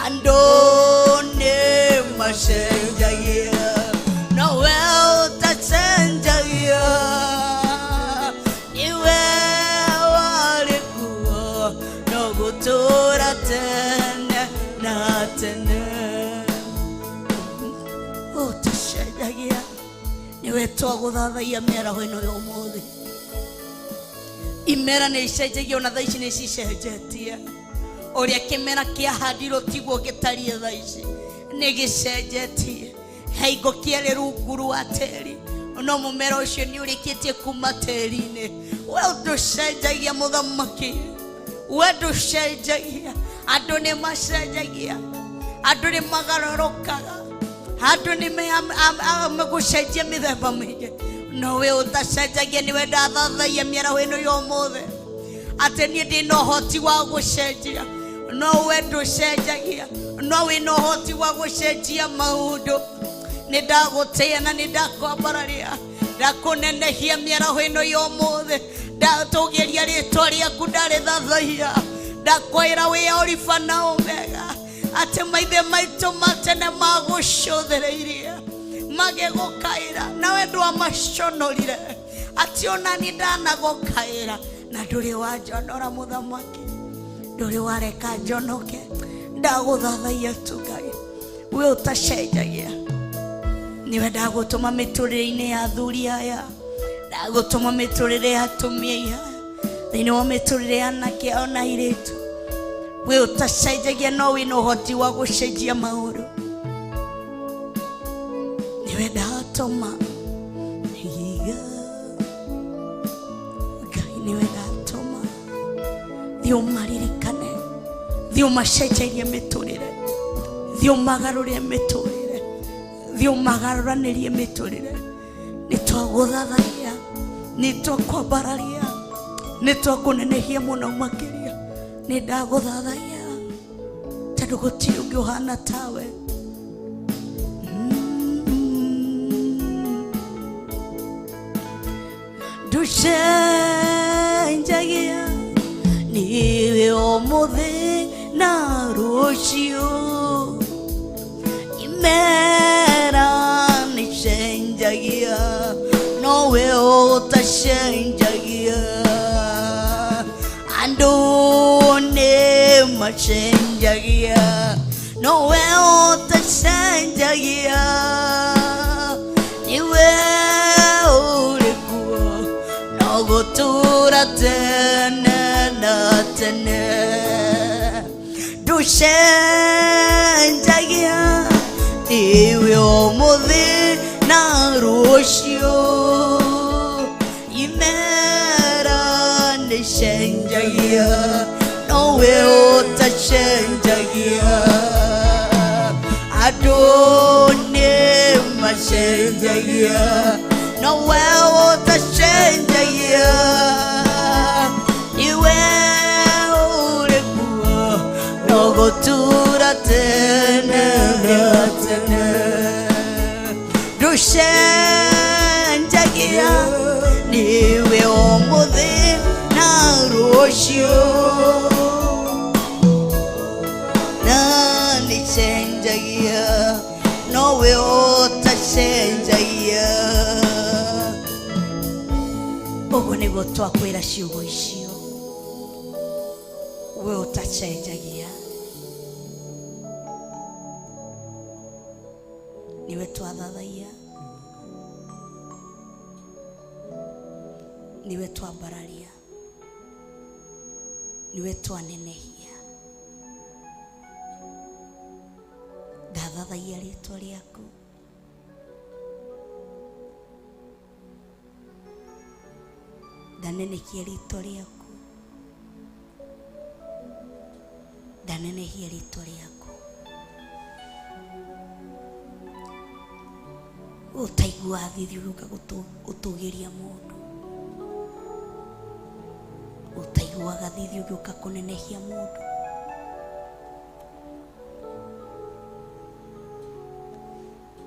Andũ nĩ macenjagia, nowe ũtacenjagia. Nĩwe warĩ kuo no gũtũũra tene na tene. Ũtacenjagia, nĩwe twagũthathaia mĩaraho ĩno ya ũmũthĩ. Imera nĩ icenjagia, ona thaa ici nĩ cicenjetie. Ũrĩa kĩmera kĩahandirwo tiguo gĩtariĩ thaa ici, nĩ gĩcenjetie. Hingo kĩarĩ rungu rwa tĩri, no mũmera ũcio nĩ ũrĩkĩtie kuma tĩri-inĩ. We ndũcenjagia, mũthamaki, we ndũcenjagia. Andũ nĩ macenjagia, andũ nĩ magarũrũkaga, andũ nĩ megũcenjia mĩthemba mĩingĩ, no we ũtacenjagia. Nĩwe ndathathaia mĩaraho ĩno ya ũmũthĩ, atĩ niĩ ndĩna ũhoti wa gũcenjia, no we ndũcenjagia, no wĩna ũhoti wa gũcenjia maũndũ. Nĩ ndagũtĩĩa na nĩ ndakwambararia, ndakũnenehia mĩaraho ĩno ya ũmũthĩ. Ndatũgĩria rĩtwa rĩaku, ndarĩthathaia. Ndakwĩra wĩ Alifa na Omega, atĩ maithe maitũ ma tene magũcũthĩrĩirie magĩgũkaĩra, nawe ndwamaconorire. Atĩ ona niĩ ndanagũkaĩra na ndũrĩ wanjonora, mũthamaki, ndũrĩ wareka njonoke. Ndagũthathaia tu, Ngai, we ũtacenjagia. Niwe ndagũtũma mĩtũrĩre-inĩ ya athuri aya, ndagũtũma mĩtũrĩre ya atumia aya, thĩinĩ wa mĩtũrĩre ya anake ona airĩtu. We ũtacenjagia, no wĩna ũhoti wa gũcenjia maũndũ. Niwe ndatũma iga, Ngai, niwe ndatũma. Thiĩ ũmaririkane, thiĩ ũmacenjerie mĩtũrĩre, thiĩ ũmagarũre mĩtũrĩre. Thiĩ ũmagarũranĩrie mĩtũrĩre. Nĩ twagũthathaiya, nĩ twakwambararia, nĩ twakũnenehia mũno makĩria. Nĩ ndagũthathaiya tondũ gũtirĩ ũngĩ ũhana tawe. Ndũcenjagia, niwe ũmũthĩ na rũciũ. Imera nĩcenjagia, nowe ũtacenjagia. Andũ nĩ macenjagia, nowe ũtacenjagia. Niwe ũrĩ kuo no gũtũũra tene na tene. Ndũcenjagia, niwe ũmũthĩ na rũciũ. Imera nĩcenjagia, nowe ũtacenjagia. Andũ nĩ macenjagia, nowe ũtacenjagia. Niwe ũrĩ kuo no gũtũũra tene na tene. Ndũcenjagia, niwe ũmũthĩ na rũciũ. Na nĩcenjagia, nowe ũtacenjagia. Ũguo nĩguo twakwĩra ciugo icio, we ũtacenjagia, niwe twathathaiya, niwe twambararia, niwe twanenehia. Ndathathaiya rĩtwa rĩaku, ndanenehia rĩtwa rĩaku, ndanenehia rĩtwa rĩaku. Ũtaiguaga thithi ũgĩũka gũtũgĩria mũndũ, ũtaiguaga thithi ũgĩũka kũnenehia mũndũ.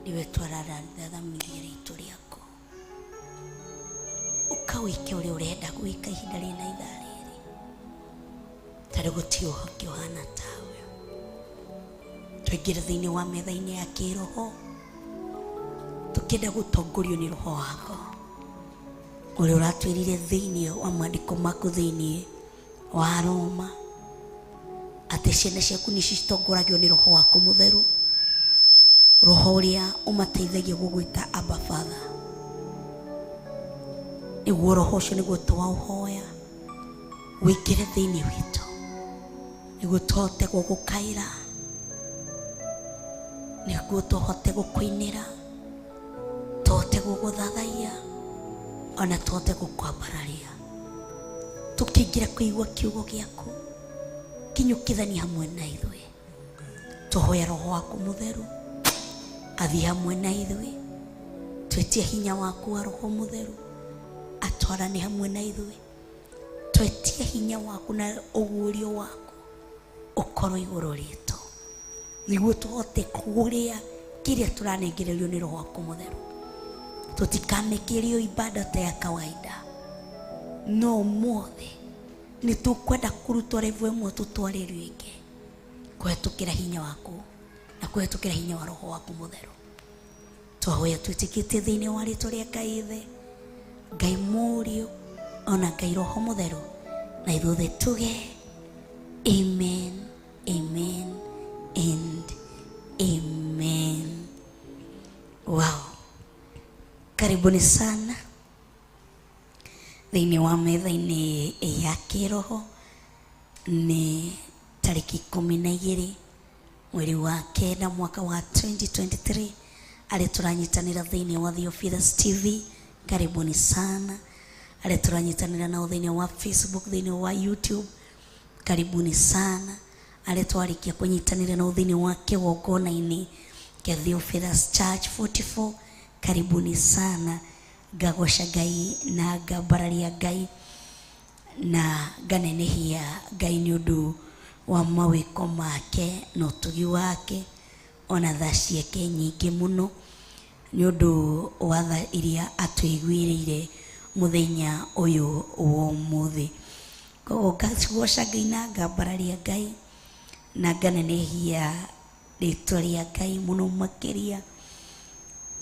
Niwe twarathamithia rĩtwa rĩaku, ũkawĩke ũrĩa ũrenda gwĩka ihinda rĩna ithaa rĩrĩ, tondũ gũtirĩ ũhoti ũhana tawe. Tũingĩre thĩinĩ wa metha-inĩ ya kĩroho, tũkĩenda gũtongorio nĩ roho wako ũrĩa ũratwĩrire thĩinĩ wa maandĩko maku thĩinĩ wa Roma, atĩ ciana ciaku nĩ citongoragio nĩ roho waku mũtheru, roho ũrĩa ũmateithagia gũgwĩta Abba Father. Nĩguo roho ũcio nĩguo twaũhoya wĩingĩre thĩinĩ witũ, nĩguo tũhote gũgũkaĩra, nĩguo tũhote gũkũinĩra, tũhote gũgũthathaiya, ona tũhote gũkwambararia. Tũkĩingĩra kũigua kiugo gĩaku, kinyũkithania hamwe na ithuĩ. Tũhoya roho waku mũtheru athiĩ hamwe na ithuĩ, twĩtie hinya waku wa roho mũtheru atwarane hamwe na ithuĩ, twetie hinya waku na ũguũrio waku ũkorwo igũrũ rĩtũ, nĩguo tũhote kũrĩa kĩrĩa tũranengererio nĩ roho waku mũtheru. Tũtikamĩkĩrio ibada ta ya kawaida, no ũmũthĩ nĩ tũkwenda kũrutwo level ĩmwe tũtwarĩrio ĩngĩ, kũhetũkĩra hinya waku na kũhetũkĩra hinya wa roho waku mũtheru. Twahoya twĩtĩkĩtie thĩinĩ wa rĩtwa rĩa Ngai Ithe, Ngai Mũriũ, ona Ngai Roho Mũtheru, na ithuothe tuge amen, amen and amen. Wow, karibuni sana thĩinĩ wa metha-inĩ ya kĩroho. Nĩ tarĩki 12 mweri wa 9 mwaka wa 2023, arĩa tũranyitanĩra thĩinĩ wa Theophilus TV, karibuni sana. Arĩa tũranyitanĩra nao thĩinĩ wa Facebook, thĩinĩ wa YouTube, karibuni sana. Arĩa twarĩkia kũnyitanĩra nao thĩinĩ wa kĩgongona-inĩ Kĩa Theophilus Church 44. Karibuni sana, ngagoca Ngai na ngambararia Ngai na nganenehia Ngai nĩ ũndũ wa mawĩko make na ũtugi wake ona tha ciake nyingĩ mũno nĩ ũndũ wa tha iria atũiguĩrĩire mũthenya ũyũ wa ũmũthĩ. Koguo ngagoca Ngai na ngambararia Ngai na nganenehia rĩtwa rĩa Ngai mũno makĩria,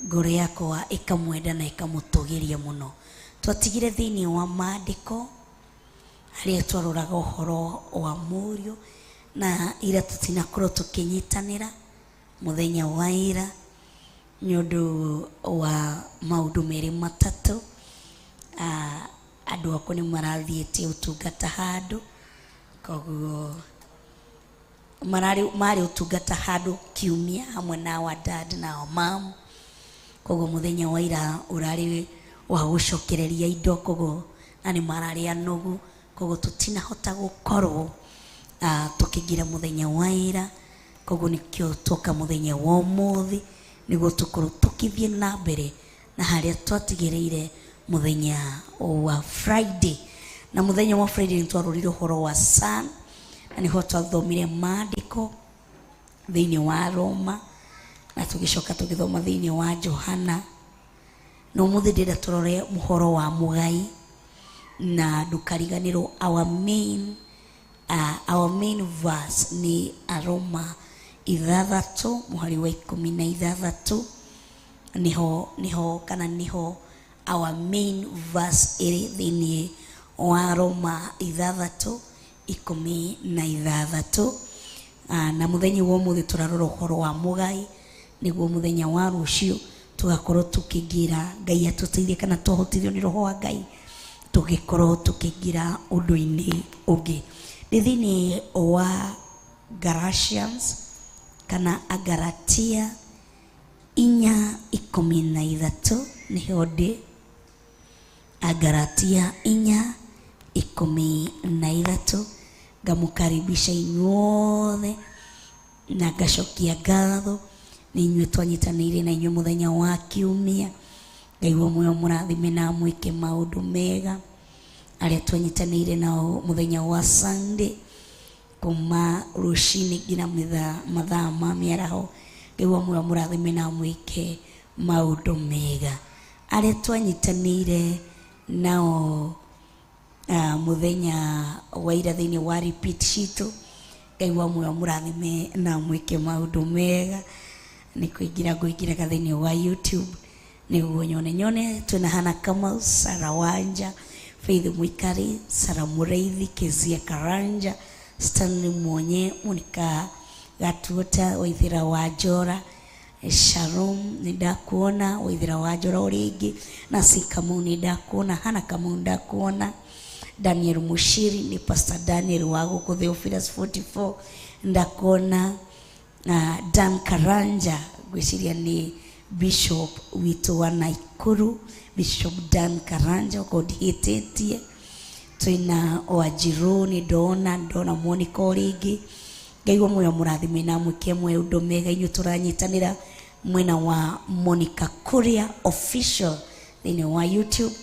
ngoro yakwa ĩkamwenda na ĩkamũtũgĩria mũno. Twatigire thĩinĩ wa maandĩko harĩa twaroraga ũhoro wa mũriũ na ira tũtinakorwo tũkĩnyitanĩra mũthenya wa ira nĩ ũndũ wa maũndũ merĩ matatũ. Andũ akwa nĩ marathiĩte ũtungata handũ, koguo marĩ ũtungata handũ kiumia hamwe na our dad na our mom. Koguo mũthenya wa ira ũrarĩ wa gũcokereria indo, koguo na nĩ mararĩ anogu, koguo tũtinahota gũkorwo tũkĩingĩra mũthenya wa ira. Koguo nĩkĩo twoka mũthenya wa ũmũthĩ nĩguo tũkorwo tũkĩthiĩ na mbere na harĩa twatigĩrĩire mũthenya wa Friday. Na mũthenya wa Friday nĩ twarorire ũhoro wa son, na nĩho twathomire maandĩko thĩinĩ wa Roma na tũgĩcoka tũgĩthoma thĩinĩ wa Johana. Na ũmũthĩ ndĩrenda tũrore mũhoro wa mũgai, na ndũkariganĩrwo our main verse nĩ Aroma 6 mũhari wa 16. Niho kana niho our main verse ĩrĩ thĩinĩ wa Roma 6:16. Na mũthenya wa ũmũthĩ tũrarora ũhoro wa mũgai, nĩguo mũthenya wa rũciũ tũgakorwo tũkĩingĩra, Ngai atũteithie kana tũhotithio nĩ Roho wa Ngai tũgĩkorwo tũkĩingĩra ũndũ-inĩ ũngĩ. Nĩ thĩinĩ wa Galatians kana Agalatia 4:13 nĩho ndĩ. Agalatia 4:13. Ngamũkaribisha inyuothe na ngacokia ngatho nĩ inyuĩ twanyitanĩire na inyuĩ mũthenya wa kiumia. Ngai wa muoyo mũrathime na amwĩke maũndũ mega. Arĩa twanyitanĩire nao mũthenya wa Sunday kuma rũcinĩ nginya mathaa ma mĩaraho, Ngai wa muoyo mũrathime na amwĩke maũndũ mega. Arĩa twanyitanĩire nao mũthenya wa ira thĩinĩ wa repeat citũ, Ngai wa muoyo mũrathime na amwĩke maũndũ mega. Nĩ kũingĩra ngũingĩraga thĩinĩ wa YouTube nĩguo nyone twĩna Hana Kamau, Sarah Wanja, Faith Mwikari, Sarah Mũraithi, Kezia Karanja, Stanley Mwonye, Monica Gatuota, Waithira wa Njora, Shalom nĩ ndakuona, Waithira wa Njora o rĩngĩ, Nancy Kamau nĩ ndakuona, Hana Kamau ndakuona, Daniel Mushiri ni Pastor Daniel wa gũkũ Theophilus 44 ndakuona, na Dan Karanja ngwĩciria nĩ Bishop witũ wa Naikuru, Bishop Dan Karanja ũkorwo ndihĩtĩtie. Twĩna Wanjirũ nĩ ndona Monica o rĩngĩ. Ngai wa muoyo mũrathime na amwĩke maũndũ mega. Inyuĩ tũranyitanĩra mwena wa Monica Kuria Official thĩinĩ wa YouTube,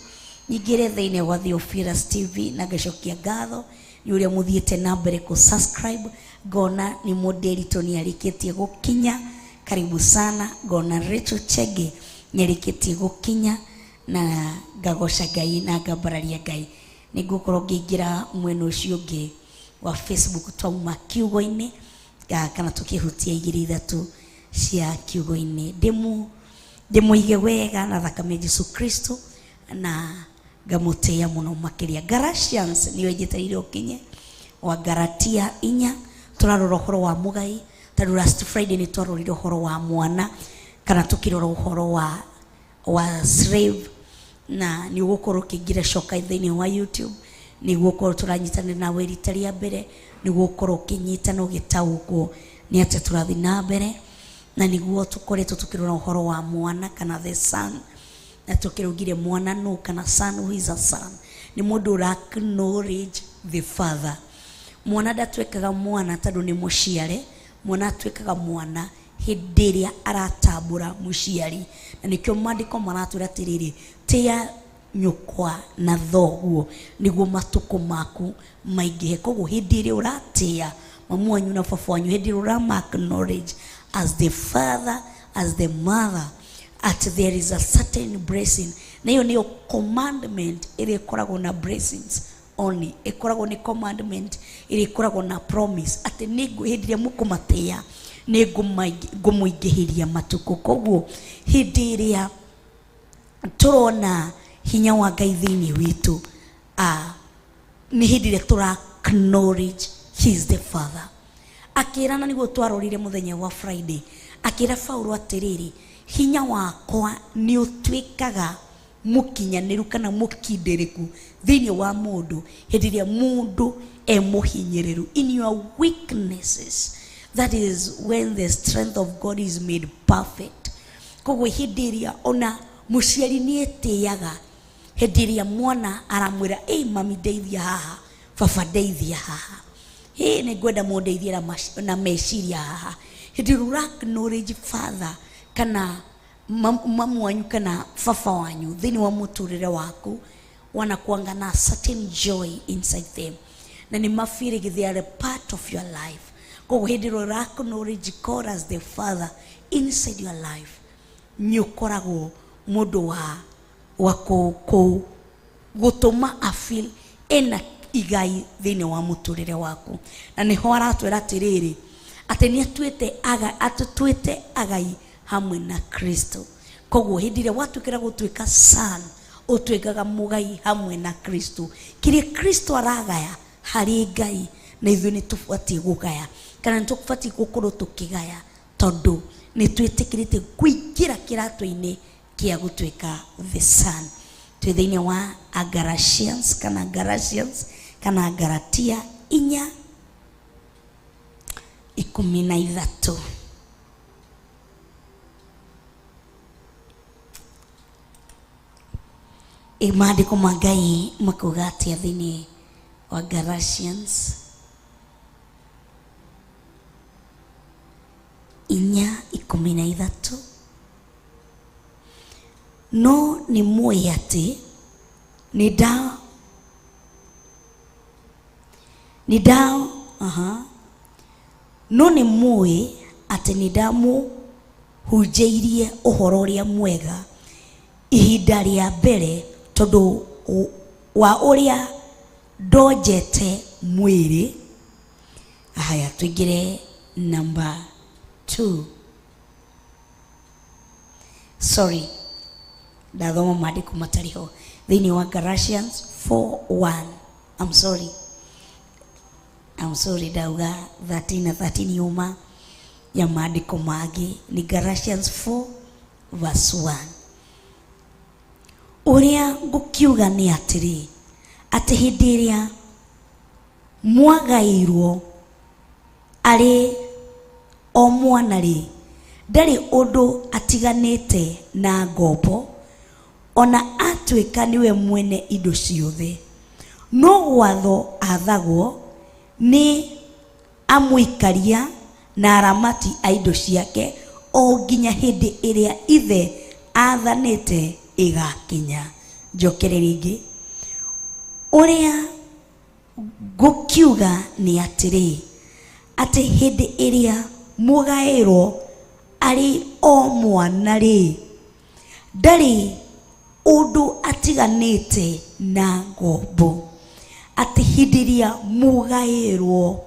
nyingĩre thĩinĩ wa Theophilus TV na ngacokia ngatho nĩ ũrĩa mũthiĩte na mbere kũ subscribe. Ngona nĩ Mũndĩritũ nĩ arĩkĩtie gũkinya, karibu sana. Ngona Rachel Chege nĩ arĩkĩtie gũkinya, na ngagoca Ngai na ngambararia Ngai. Nĩ ngũkorwo ngĩingĩra mwena ũcio ũngĩ wa Facebook twauma kiugo-inĩ kana tũkĩhutia 2 3 cia kiugo-inĩ. Ndĩmũige wega na thakame Jesu Kristo na ngamũtĩĩa mũno makĩria. Galatians nĩyo njetereire ũkinye wa Galatia 4, tũrarora ũhoro wa mũgai, tondũ last Friday nĩ twarorire ũhoro wa mwana kana tũkĩrora ũhoro wa slave, na nĩ ũgũkorwo ũkĩingĩra coka thĩinĩ wa YouTube nĩguo ũkorwo tũranyitanĩra nawe rita rĩa mbere, nĩguo ũkorwo ũkĩnyita na ũgĩtaũkwo nĩ atĩa tũrathiĩ na mbere, na nĩguo tũkoretwo tũkĩrora ũhoro wa mwana kana the son, na tũkĩrũgire mwana nũ kana son, who is a son, nĩ mũndũ ũra acknowledge the father. Mwana ndatuĩkaga mwana tondũ nĩ mũciare, mwana atuĩkaga mwana Hĩndĩ ĩrĩa aratambũra mũciari. Na nĩkĩo maandĩko maratwĩra atĩrĩrĩ, tĩa nyũkwa na thoguo nĩguo matukũ maku maingĩhe. Koguo hĩndĩ ĩrĩa ũratĩa mamu wanyu na baba wanyu, hĩndĩ ĩrĩa ũrama acknowledge as the father, as the mother, at there is a certain blessing. Na ĩyo nĩyo commandment ĩrĩa ĩkoragwo na blessings only, ĩkoragwo nĩ commandment ĩrĩa ĩkoragwo na promise atĩ nĩ hĩndĩ ĩrĩa mũkũmatĩa nĩ ngũmũingĩhĩria matukũ. Koguo hĩndĩ ĩrĩa tũrona hinya wa Ngai thĩinĩ witũ, nĩ hĩndĩ ĩrĩa tũra acknowledge he is the father. Akĩra, na nĩguo twarorire mũthenya wa Friday, akĩra Paulo atĩrĩrĩ, hinya wakwa nĩ ũtuĩkaga mũkinyanĩru kana mũkindĩrĩku thĩinĩ wa mũndũ hĩndĩ ĩrĩa mũndũ e mũhinyĩrĩru. In your weaknesses, that is when the strength of God is made perfect. Koguo hĩndĩ ĩrĩa ona mũciari nĩ etĩaga hĩndĩ ĩrĩa mwana aramwĩra, ĩ mami ndeithia haha, baba ndeithia haha, ĩ nĩ ngwenda mũndeithie na meciria haha. Hĩndĩ ĩrĩa ũra acknowledge father kana mamu wanyu kana baba wanyu thĩinĩ wa mũtũrĩre waku, wanakuanga na certain joy inside them na nĩ ma feel they are a part of your life. Koguo hĩndĩ ĩrĩa ũra acknowledge God as the father inside your life, nĩ ũkoragwo mũndũ wa kũ gũtũma a feel ena igai thĩinĩ wa mũtũrĩre waku. Na nĩho aratwĩra atĩrĩrĩ, atĩ nĩ atuĩte aga atũtuĩte agai hamwe na Kristo. Koguo hĩndĩ ĩrĩa watuĩkĩra gũtuĩka son, ũtuĩkaga mũgai hamwe na Kristo. Kĩrĩa Kristo aragaya harĩ Ngai, na ithuĩ nĩ tũbatiĩ gũgaya kana nĩ tũbatiĩ gũkorwo tũkĩgaya, tondũ nĩ twĩtĩkĩrĩte kũingĩra kĩratũ-inĩ kĩa gũtuĩka the son. Twĩ thĩinĩ wa Galatians kana Galatians kana Galatia 4:13. Ĩ maandĩko ma Ngai makuga atĩa thĩinĩ wa Galatians 4:13? No nĩ mũĩ atĩ nĩ nda aha no nĩ mũĩ atĩ nĩ ndamũhunjĩirie ũhoro ũrĩa mwega ihinda rĩa mbere tondũ wa ũrĩa ndonjete mwĩrĩ. Haya, tũingĩre number 2. Sorry, ndathoma maandĩko matarĩ ho thĩinĩ wa Galatians 4:1. I'm sorry, I'm sorry, ndauga 13 na 13 yuma ya maandĩko mangĩ. Nĩ Galatians 4 verse 1. Ũrĩa ngũkiuga nĩ atĩrĩ, atĩ hĩndĩ ĩrĩa mwagaĩirwo arĩ o mwana rĩ, ndarĩ ũndũ atiganĩte na ngombo, ona atuĩka nĩwe mwene indo ciothe, no gwatho athagwo nĩ amũikaria na aramati a indo ciake o nginya hĩndĩ ĩrĩa ithe athanĩte ĩgakinya. Njokere rĩngĩ, ũrĩa ngũkiuga nĩ atĩrĩ, atĩ hĩndĩ ĩrĩa mũgaĩrwo arĩ o mwana rĩ, ndarĩ ũndũ atiganĩte na ngombo. Atĩ hĩndĩ ĩrĩa mũgaĩrwo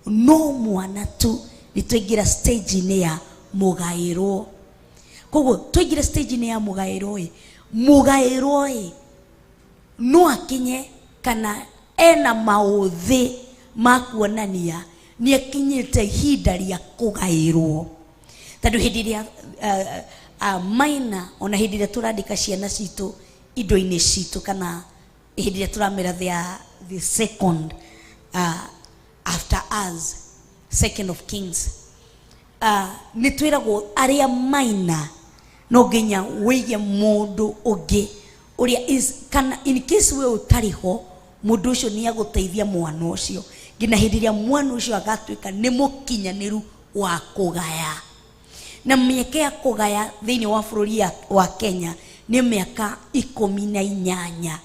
no mwana tu, nĩ twaingĩra stage-inĩ ya mũgaĩrwo. Koguo twaingĩra stage-inĩ ya mũgaĩrwo ĩ, mũgaĩrwo ĩ no akinye kana ena maũthĩ ma kuonania nĩ akinyĩte ihinda rĩa kũgaĩrwo. Tondũ hĩndĩ ĩrĩa minor, ona hĩndĩ ĩrĩa tũrandĩka ciana citũ indo-inĩ citũ, kana hĩndĩ ĩrĩa tũramera they are the second after us, second of kings, nĩ twĩragwo arĩa minor no nginya wĩige mũndũ ũngĩ ũrĩa is, kana in case we ũtarĩ ho, mũndũ ũcio nĩ agũteithia mwana ũcio nginya hĩndĩ ĩrĩa mwana ũcio agatuĩka nĩ mũkinyanĩru wa kũgaya. Na mĩaka ya kũgaya thĩinĩ wa bũrũri wa Kenya nĩ mĩaka 18.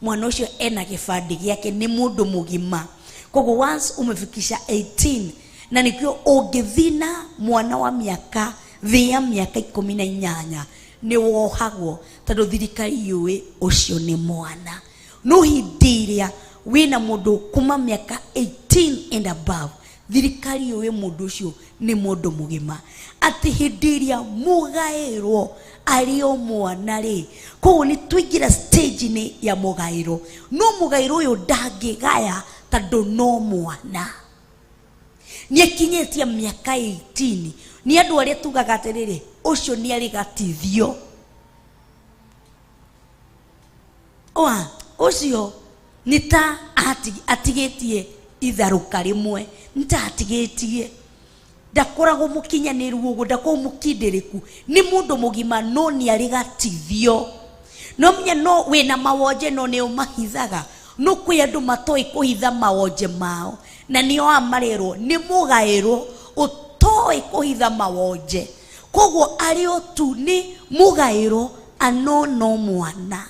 Mwana ũcio ena gĩbandĩ gĩake, nĩ mũndũ mũgima. Koguo once umefikisha 18, na nĩkĩo ũngĩthina mwana wa mĩaka thĩ ya mĩaka 18 nĩ wohagwo, tondũ thirikari yũĩ ũcio nĩ mwana. No hĩndĩ ĩrĩa wĩna mũndũ kuma mĩaka 18 and above, thirikari yũĩ mũndũ ũcio nĩ mũndũ mũgima. Atĩ hĩndĩ ĩrĩa mũgaĩrwo arĩ o mwana rĩ, koguo nĩ twaingĩra stage-inĩ ya mũgaĩrwo. No mũgaĩrwo ũyũ ndangĩgaya tondũ no mwana, nĩ akinyĩtie mĩaka 18. Nĩ andũ arĩa tugaga atĩrĩrĩ, ũcio nĩ arĩ gatithio, oa ũcio nĩ ta atigĩtie itharũka rĩmwe, nĩ ta atigĩtie, ndakoragwo mũkinyanĩru ũguo, ndakoragwo mũkindĩrĩku. Nĩ mũndũ mũgima no nĩ arĩ gatithio. No menya no wĩna mawonje no nĩ ũmahithaga. No kwĩ andũ matoĩ kũhitha mawonje mao, na nĩo aya marerwo nĩ mũgaĩrwo ũtoĩ kũhitha mawonje. Koguo arĩ o tu nĩ mũgaĩrwo, ano no mwana,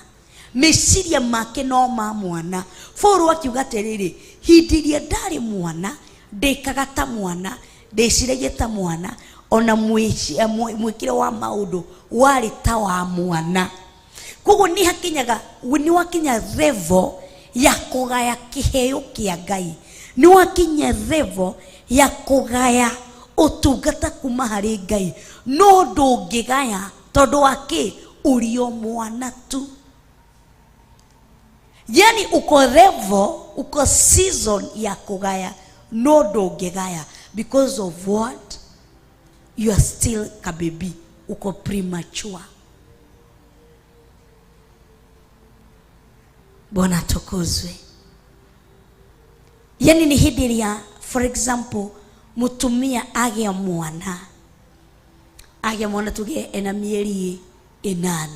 meciria make no ma mwana. Paul akiuga atĩrĩrĩ, hĩndĩ ĩrĩa ndarĩ mwana ndĩkaga ta mwana, ndĩciragia ta mwana, ona mwĩkĩre wa maũndũ warĩ ta wa mwana. Koguo nĩ hakinyaga, nĩ wakinya level ya kũgaya kĩheo kĩa Ngai, nĩ wakinya level ya kũgaya ũtungata kuma harĩ Ngai, no ndũngĩgaya tondũ wa kĩ? Ũrĩ o mwana tu. Yani uko level, uko season ya kũgaya, no ndũngĩgaya because of what? You are still kabebi, uko premature. Bwana atukuzwe. Yani ni hĩndĩ ĩrĩa, for example, mũtumia agĩa mwana, tuge ena mĩeri 8,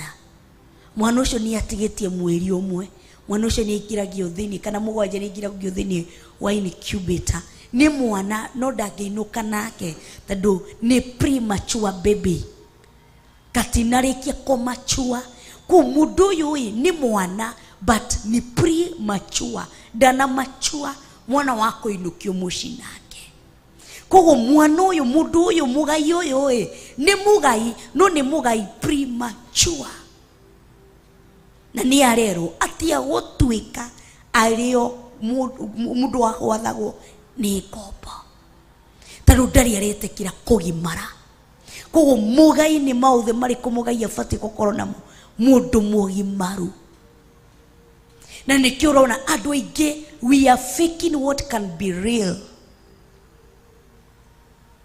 mwana ũcio nĩ atigĩtie mweri ũmwe, mwana ũcio nĩ aingĩragio thĩinĩ, kana 7 nĩ aingĩragio thĩinĩ wa incubator. Nĩ mwana no ndangĩinũka nake tondũ nĩ premature baby, katinarĩkia kũmature. Kũu mũndũ ũyũ ĩ nĩ mwana but nĩ premature, ndana mature mwana wa kũinũkio mũciĩ nake. Koguo mwana ũyũ, mũndũ ũyũ, mũgai ũyũ ĩ nĩ mũgai, no nĩ mũgai premature, na nĩ arerwo atia gũtuĩka arĩ o mũndũ wa gwathagwo nĩ ngombo, tondũ ndarĩ aretĩkĩra kũgimara. Koguo mũgai nĩ maũthĩ marĩkũ mũgai abatiĩ gũkorwo namo? Mũndũ mũgimaru. Na nĩkĩo ũrona andũ aingĩ, we are faking what can be real.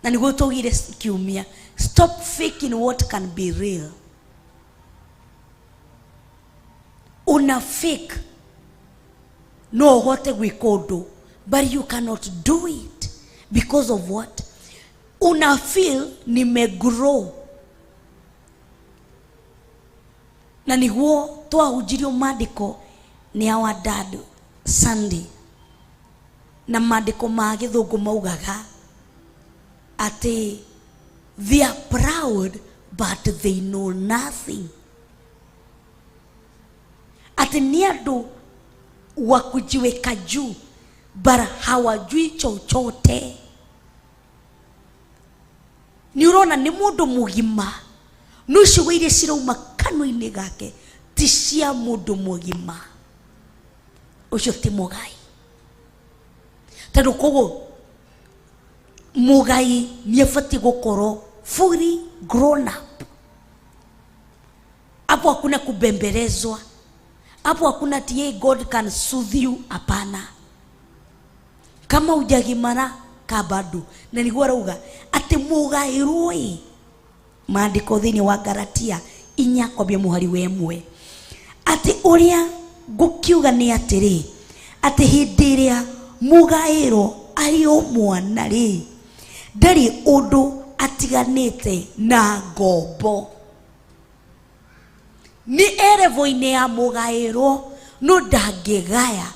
Na nĩguo twaugire kiumia, stop faking what can be real. Una fake no ũhote gwĩka ũndũ, but you cannot do it because of what? Una feel nimegrow. Na nĩguo twahunjirio maandĩko nĩ our dad Sunday, na maandĩko ma gĩthũngũ maugaga atĩ they are proud but they know nothing. Atĩ nĩ andũ wa kujiweka juu but hawajui chochote. Nĩ ũrona nĩ mũndũ mũgima, no ciugo iria cirauma kanua-inĩ gake ti cia mũndũ mũgima. Ũcio ti mũgai, tondũ koguo mũgai nĩ abatiĩ gũkorwo fully grown up. Hapo hakuna kubembelezwa, hapo hakuna ati hey, God can soothe you. Hapana, kama hujagimara ka bado. Na nĩguo arauga atĩ mũgaĩrwo ĩ, maandĩko thĩinĩ wa Galatia 4 kwambia mũhari wa 1, atĩ ũrĩa ngũkiuga nĩ atĩrĩ, atĩ hĩndĩ ĩrĩa mũgaĩrwo arĩ o mwana rĩ, ndarĩ ũndũ atiganĩte na ngombo. Nĩ erevo-inĩ ya mũgaĩrwo, no ndangĩgaya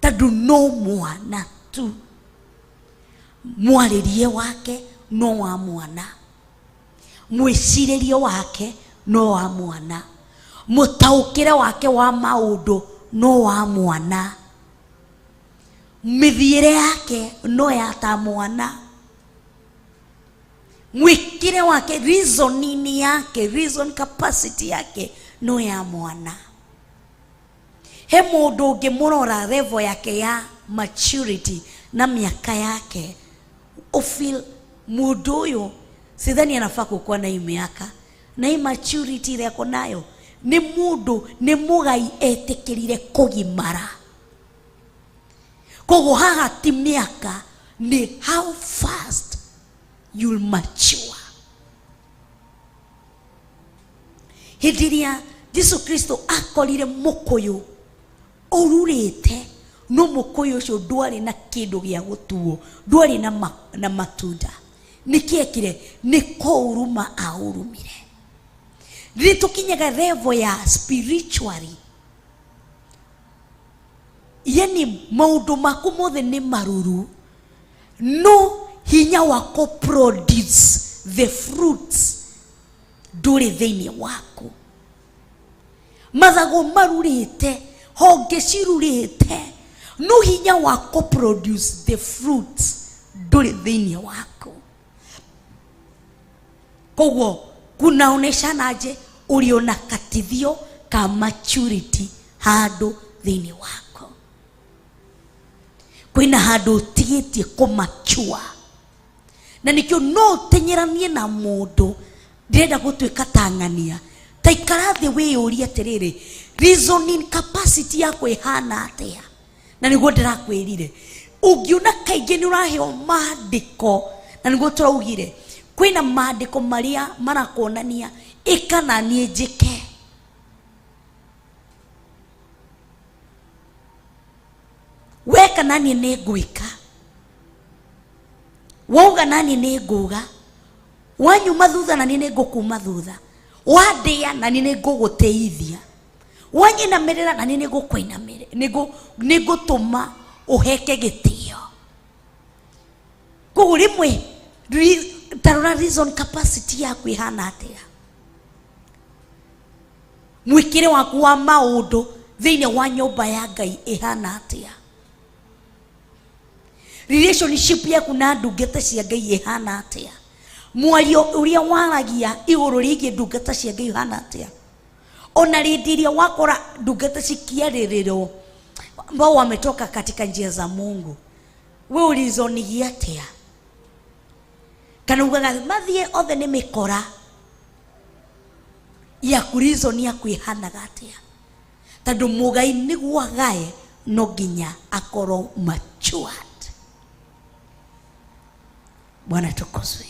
tondũ no mwana tu. Mwarĩrie wake no wa mwana. Mwĩcirĩrie wake no wa mwana, mũtaũkĩre wake wa maũndũ no wa mwana, mĩthiĩre yake no ya ta mwana, mwĩkĩre wake, reasoning yake, reason capacity yake no ya mwana. He mũndũ ũngĩmũrora level yake ya maturity na mĩaka yake, ufeel mũndũ ũyũ sidhani anafaa kukuwa na hii miaka na hii maturity ĩrĩa ako nayo. Nĩ mũndũ nĩ mũgai etĩkĩrire kũgimara. Koguo haha ti mĩaka, nĩ how fast you'll mature. Hĩndĩ ĩrĩa Jesu Kristo akorire mũkũyũ ũrurĩte, no mũkũyũ ũcio ndwarĩ na kĩndũ gĩa gũtuo, ndwarĩ na matunda, nĩkĩ ekire? Nĩ kũũruma aũrumire. Rĩrĩ tũkinyaga level ya spiritually, yani maũndũ maku mothe nĩ maruru, no hinya wa kũ produce the fruits ndũrĩ thĩinĩ waku. Mathago marurĩte, honge cirurĩte, no hinya wa kũ produce the fruits ndũrĩ thĩinĩ waku. Koguo kunaoneshana aje uliona katithio ka maturity handũ thĩinĩ wako. Kwĩna handũ ũtigĩtie kũmachua, na nĩkĩo no ũteng'eranie na mũndũ ndĩrenda gũtuĩka ta ng'ania. Ta ikara thĩ wĩyũrie atĩrĩrĩ, reasoning capacity yakwa ĩhana atĩa? Na nĩguo ndĩrakwĩrire, ũngĩona kaingĩ nĩ ũraheo maandĩko, na nĩguo tũraugire kwĩna maandĩko marĩa marakuonania ĩka na niĩ njĩke. Weka na niĩ nĩ ngwĩka, wauga na niĩ nĩ nguga, wanyuma thutha na niĩ nĩ ngũkuma thutha, wandĩa na niĩ nĩ ngũgũtĩithia, wanyinamĩrĩra na niĩ nĩ ngũkũinamĩrĩra, nĩ ngũtũma ũheke gĩtĩo. Koguo rĩmwe ta rora reason capacity yaku ĩhana atĩa, mwĩkĩre waku wa maũndũ thĩinĩ wa nyũmba ya Ngai ĩhana atĩa, relationship yaku na ndungata cia Ngai ĩhana atĩa, mwario ũrĩa waragia igũrũ rĩgiĩ ndungata cia Ngai ũhana atĩa. Ona rĩndĩ ĩrĩa wakora ndungata cikiarĩrĩrwo ambao wametoka katika njia za Mungu, we ũrizonigia atĩa? Kana ugaga mathiĩ othe nĩ mĩkora? Yaku reason yaku ĩhanaga atĩa? Tondũ mũgai nĩguo agae no nginya akorwo matured. Bwana tukuzwe.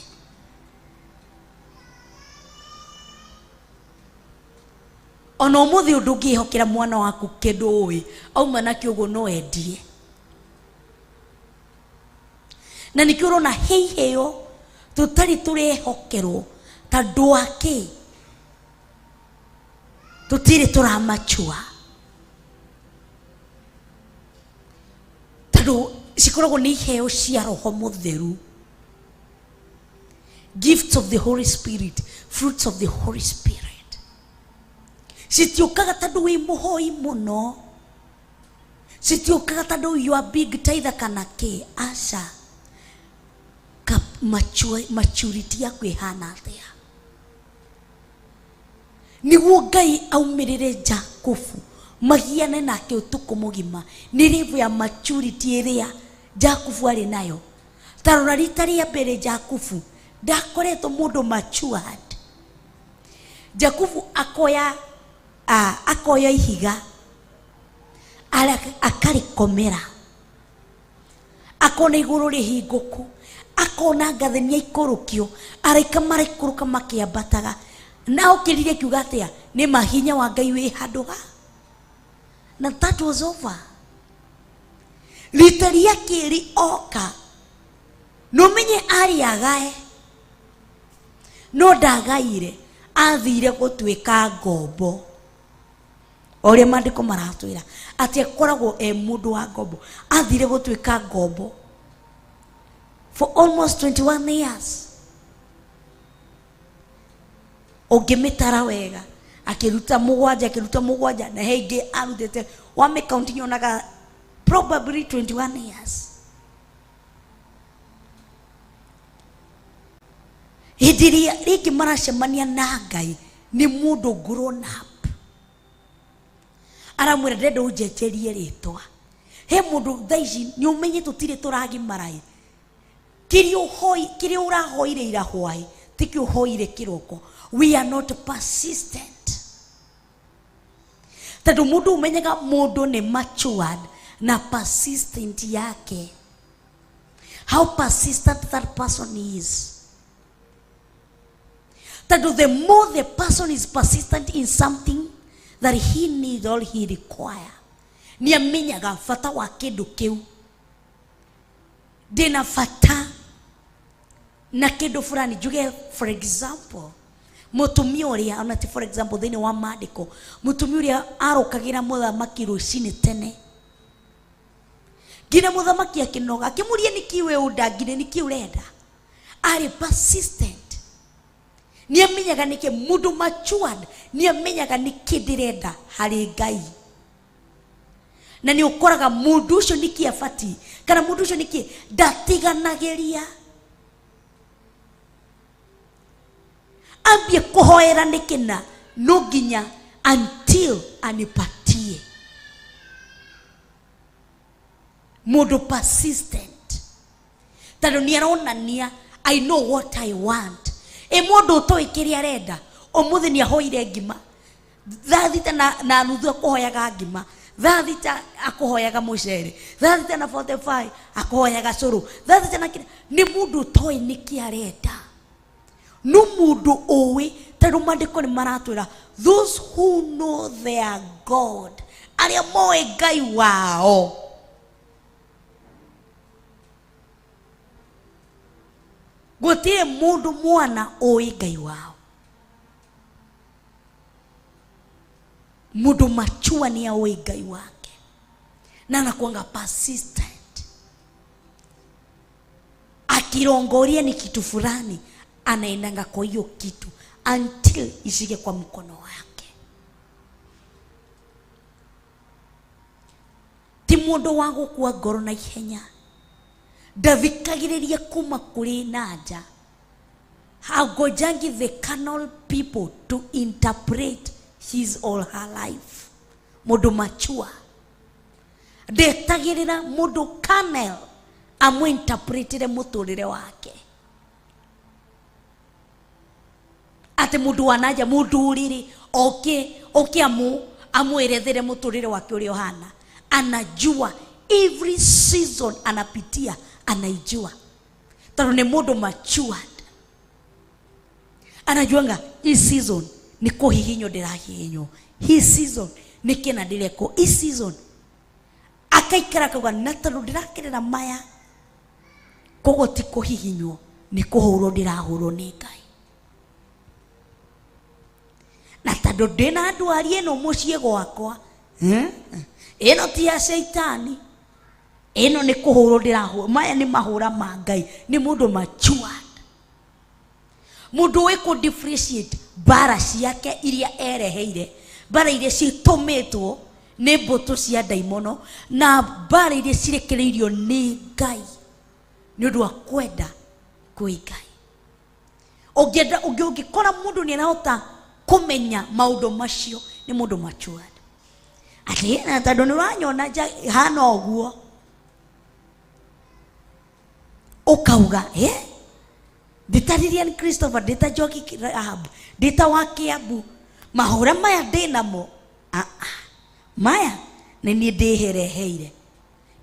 Ona ũmũthĩ ũndũ ũngĩhokera mwana waku kĩndũ ũĩ auma nakĩo ũguo no endie, na nĩkĩo ũrona he iheo tũtarĩ tũrehokerwo tondũ wa kĩ tũtirĩ tũramachua, tondũ cikoragwo nĩ iheo cia Roho Mũtheru, gifts of the Holy Spirit, fruits of the Holy Spirit. Citiũkaga tondũ wĩ mũhoi mũno, citiũkaga tondũ you are big tither kana kĩ, aca. Ka maturity yaku ĩhana atĩa? Nĩguo Ngai aumĩrĩre Jakubu magiane nake ũtukũ mũgima, nĩ level ya maturity ĩrĩa Jakubu arĩ nayo. Ta rora rita rĩa mbere Jakubu ndakoretwo mũndũ matured. Jakubu akoya ihiga akarĩkomera, akona igũrũ rĩhingũku, akona ngathĩ nĩ aikũrũkio, araika maraikũrũka makĩambataga, na okĩrire akiuga atĩa? Nĩ ma hinya wa Ngai wĩ handũ ha, na that was over. Rita rĩa kerĩ oka, no menye arĩ agae, no ndagaire, athire gũtuĩka ngombo. O ũrĩa maandĩko maratwĩra atĩ akoragwo e mũndũ wa ngombo, athire gũtuĩka ngombo for almost 21 years. Ũngĩmĩtara wega akĩruta mũgwanja, akĩruta mũgwanja, na he ingĩ arutĩte wamĩkaunti nyonaga probably 21 years. Hĩndĩ ĩrĩa rĩngĩ maracemania na Ngai nĩ mũndũ grown up, aramwĩra ndĩrenda ũnjenjerie rĩtwa. He mũndũ thaa ici nĩ ũmenye tũtirĩ tũragimara-ĩ, kĩrĩa ũrahoire ira hwaĩ tikĩo ũhoire kĩroko. We are not persistent. Tondũ mũndũ ũmenyaga mũndũ nĩ matured na persistent yake, how persistent that person is. Tondũ the more the person is persistent in something that he need or he require, nĩ amenyaga bata wa kĩndũ kĩu. Ndĩna bata na kĩndũ fulani, njuge for example mũtumia ũrĩa, ona ti for example, thĩinĩ wa maandĩko mũtumia ũrĩa arũkagĩra mũthamaki rũcinĩ tene nginya mũthamaki akĩnoga, akĩmũria nĩkĩ we ũndangire, nĩkĩ ũrenda. Arĩ persistent, nĩ amenyaga nĩkĩ. Mũndũ matured nĩ amenyaga nĩkĩ ndĩrenda harĩ Ngai, na nĩ ũkoraga mũndũ ũcio nĩkĩ abatiĩ, kana mũndũ ũcio nĩkĩ ndatiganagĩria. Ambie kũhoera nĩkĩ na no nginya until anipatie. Mũndũ persistent tondũ nĩ aronania I know what I want. Ĩ mũndũ ũtoĩ kĩrĩa arenda, ũmũthĩ nĩ ahoire ngima thaa thita na nuthu akũhoyaga ngima, thaa thita akũhoyaga mũcere, thaa thita na 45 akũhoyaga cũrũ, thaa thita na kĩrĩa. Nĩ mũndũ ũtoĩ nĩkĩ arenda. No mũndũ ũĩ, tondũ maandĩko nĩ maratwĩra those who know their God, arĩa moĩ Ngai wao, gũtirĩ mũndũ mwana ũĩ Ngai wao. Mũndũ machua nĩ aũĩ Ngai wake na anakuanga persistent. Akirongoria ni kitu fulani, anaendanga kwa hiyo kitu until ishike kwa mkono wake. Ti mũndũ wa gũkua ngoro na ihenya, ndathikagĩrĩria kuma kũrĩ na nja. Hagojangi the carnal people to interpret his or her life. Mũndũ machua ndetagĩrĩra mũndũ carnal amũinterpretire mũtũrĩre wake. Atĩ mũndũ wa nanja, mũndũ ũrĩrĩ oke oke amwerethere mũtũrĩre wake ũrĩa ũhana. Anajua every season anapitia, anaijua tondũ nĩ mũndũ matured. Anajuanga hii season ni kũhihinywo ndĩrahihinywo, hii season nĩ kĩna ndĩrekwo, hii season akaikara akauga na tondũ ndĩrakerera maya, koguo ti kũhihinywo, nĩ kũhũrwo ndĩrahũrwo nĩ Ngai. Na tondũ ndĩna ndwari ĩno mũciĩ gwakwa, ĩno ti ya caitani, ĩno nĩ kũhũrwo ndĩrahũrwo, maya nĩ mahũra ma Ngai. Nĩ mũndũ matured, mũndũ ũĩ kũ differentiate mbara ciake iria ereheire, mbara iria citũmĩtwo nĩ mbũtũ cia ndaimono na mbara iria cirekereirio nĩ Ngai nĩ ũndũ wa kwenda kwĩ Ngai. Ũngĩenda ũngĩkora mũndũ nĩ arahota kũmenya maũndũ macio, nĩ mũndũ matured. Atĩ na tondũ nĩ ũranyona hana ũguo, ũkauga ndĩta Lilian Christopher, ndĩta Njoki Rahab, ndĩta wa Kiambu, mahũra maya ndĩnamo, maya nĩ niĩ ndĩhereheire.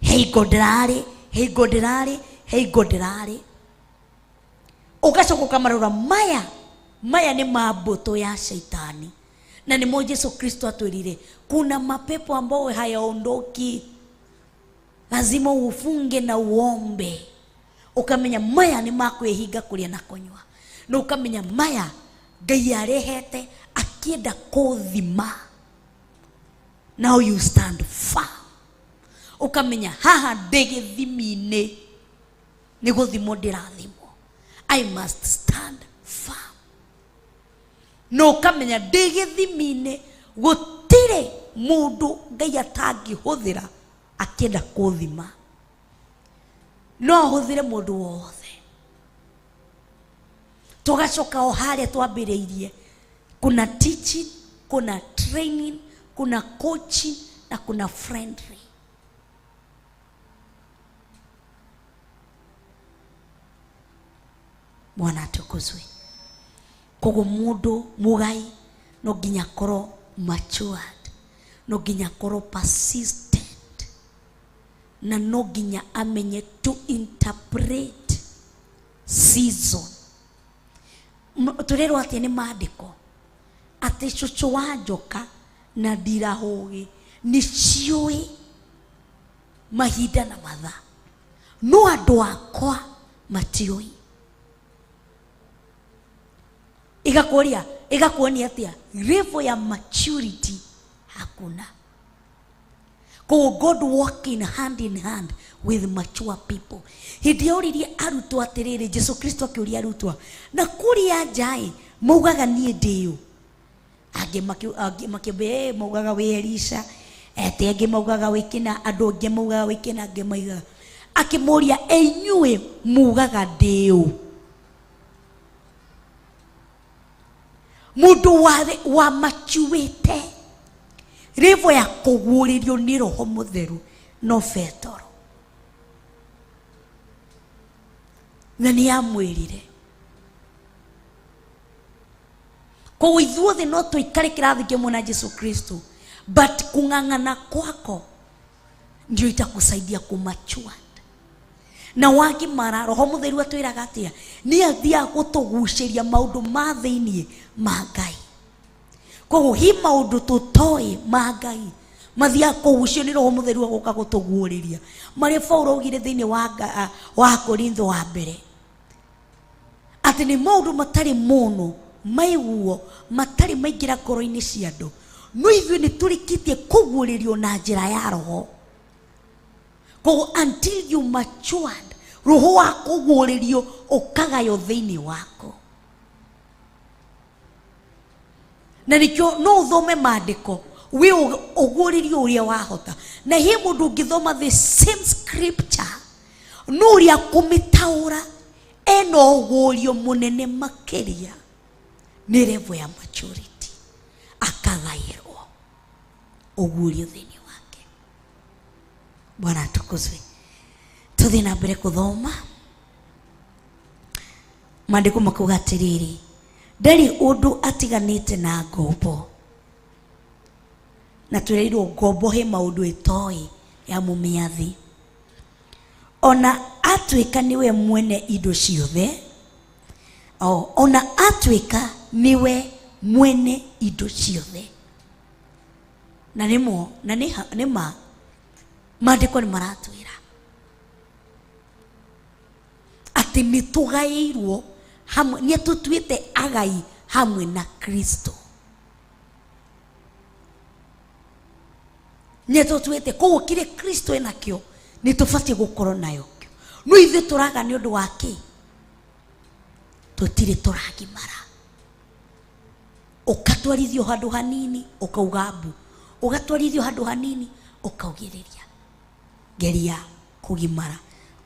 Hingo ndĩrarĩ, hingo ndĩrarĩ, hingo ndĩrarĩ. Ũgacoka ũkamarora maya, maya nĩ ma mbũtũ ya shaitani. Na nĩmo Jesu Kristo atwĩrire kuna mapepo ambao hayaondoki, lazima ufunge na uombe. Ukamenya maya nĩ makwĩhinga kũrĩa na kũnyua, na ũkamenya maya Ngai arehete akienda kũthima. Now you stand firm. Ukamenya haha ndĩ gĩthimi-inĩ, nĩ gũthimwo ndĩrathimwo, I must stand firm. Na ũkamenya ndĩ gĩthimi-inĩ gũtirĩ mũndũ Ngai atangĩhũthĩra akĩenda kũthima. No ahũthĩre mũndũ wothe. Tũgacoka o harĩa twambĩrĩirie. Kuna teaching, kuna training, kuna coaching na kuna friendly. Bwana atukuzwe. Koguo mundu mugai no nginya akorwo matured, no nginya akorwo persistent, na no nginya amenye to interpret season. Turerwo atia ni maandiko ati cucu wa njoka na ndirahũgĩ nĩ ciũĩ mahinda na mathaa, no andũ akwa matiũĩ. Igakuonia, igakuonia atia level ya maturity hakuna. Koguo God working hand in hand with mature people. Hĩndĩ ĩrĩa oririe arutwo atĩrĩrĩ, Jesu Kristo akĩũria arutwo, na kũrĩa nja-ĩ maugaga niĩ ndĩ ũ? Angĩ makĩambia, maugaga wĩ Elisha, ete angĩ maugaga wĩ kĩna, andũ angĩ maugaga wĩ kĩna, angĩ maugaga. Akĩmũria, inyuĩ mugaga ndĩ ũ? Mundu wa machuite level ya kuguũrĩrio nĩ Roho Mũtheru no Petero, na nĩ amwĩrire. Koguo ithuothe no tũikare kĩrathi kĩmwe na Jesu Kristo, but kung'ang'ana kwako ndio itakusaidia kumachua. Na wagimara Roho Mũtheru atwĩraga atĩa? Nĩ athiaga gũtũgucĩria maũndũ ma thĩiniĩ ma Ngai. Koguo hi maũndũ tũtoĩ ma Ngai mathiaga kũgucio nĩ Roho Mũtheru agoka gũtũguũrĩria marĩa Paulo augire thĩiniĩ wa Korintho wa mbere, atĩ nĩ maũndũ matarĩ mono maiguo matarĩ maingĩra ngoro-inĩ cia andũ, no ithuĩ nĩ tũrĩkĩtie kũguũrĩrio na njĩra ya Roho. Koguo until you matured, roho wa kũguũrĩrio ũkagaywo thĩinĩ wako. Na nĩkĩo no ũthome maandĩko wĩ ũguũrĩrio ũrĩa wahota. Na he mũndũ ũngĩthoma the same scripture no ũrĩa kũmĩtaũra ena ũguũrio mũnene makĩria nĩ level ya maturity, akagaĩrwo ũguũrio thĩinĩ wake. Bwana atukuzwe. Tuthiĩ na mbere kũthoma maandĩko makauga atĩrĩrĩ, ndarĩ ũndũ atiganĩte na ngombo, na twĩrĩirwo ngombo he maũndũ ĩtoĩ ya mũmĩathi, ona atuĩka nĩwe mwene indo ciothe, ona atuĩka nĩwe mwene indo ciothe. Na nĩmo, na nĩma maandĩko nĩ maratwĩra atĩ nĩ tũgaĩirwo hamwe, nĩ tũtuĩte agai hamwe na Kristo. Nĩ tũtuĩte, koguo kĩrĩa Kristo enakĩo nĩ tũbatiĩ gũkorwo nayo. No ithuĩ tũraga nĩ ũndũ wa kĩ? Tũtirĩ tũragimara. Ũgatwarithio handũ hanini ũkauga mbu, ũgatwarithio handũ hanini ũkaugĩrĩria. Geria kũgimara.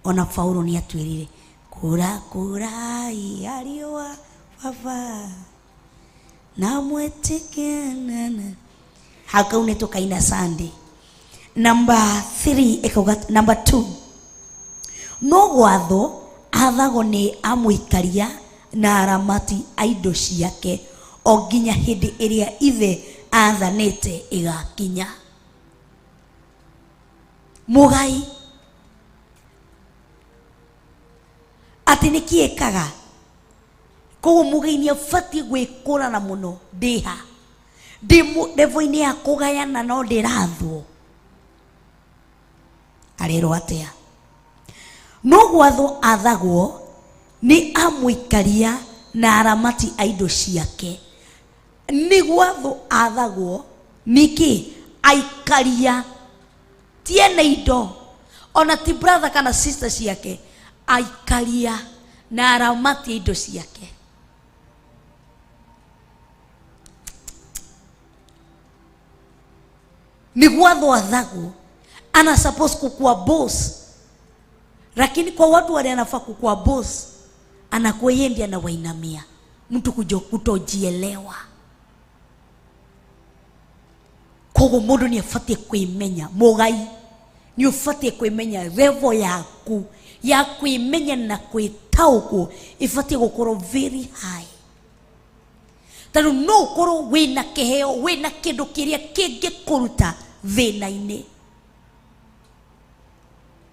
Ona Paulo nĩ atwĩrire kũra kũrai ariũ a baba na mwĩtĩkĩane. Hau kau nĩ tũkaina Sunday. Number 3 ĩkauga, number 2, no gwathwo athagwo nĩ amũikaria na aramati a indo ciake o nginya hĩndĩ ĩrĩa ithe athanĩte ĩgakinya. Mũgai atĩ nĩkĩ ĩkaga? Koguo mũgai nĩ abatiĩ gwĩkũrana mũno. Ndĩha ndĩ level-inĩ ya kũgayana no ndĩrathwo. Arerwo atĩa? No gwathwo athagwo nĩ amũikaria na aramati a indo ciake. Nĩ gwathwo athagwo nĩkĩ? Aikaria ti ene indo, ona ti brother kana sister ciake, aikaria na aramati a indo ciake. Ni gwathwo athagwo, ana suppose kukuwa boss, lakini kwa watu wale anafaa kukuwa boss, anakuwa yeye ndiye anawainamia. Mtu kutojielewa. Koguo mundu ni abatie kwimenya, mugai ni ubatie kwimenya level yaku ya kwimenya na kwitaũkwo ibatie gukorwo very high. Tondu no ukorwo wina kiheo, wina kindu kiria kingikuruta thina-inĩ,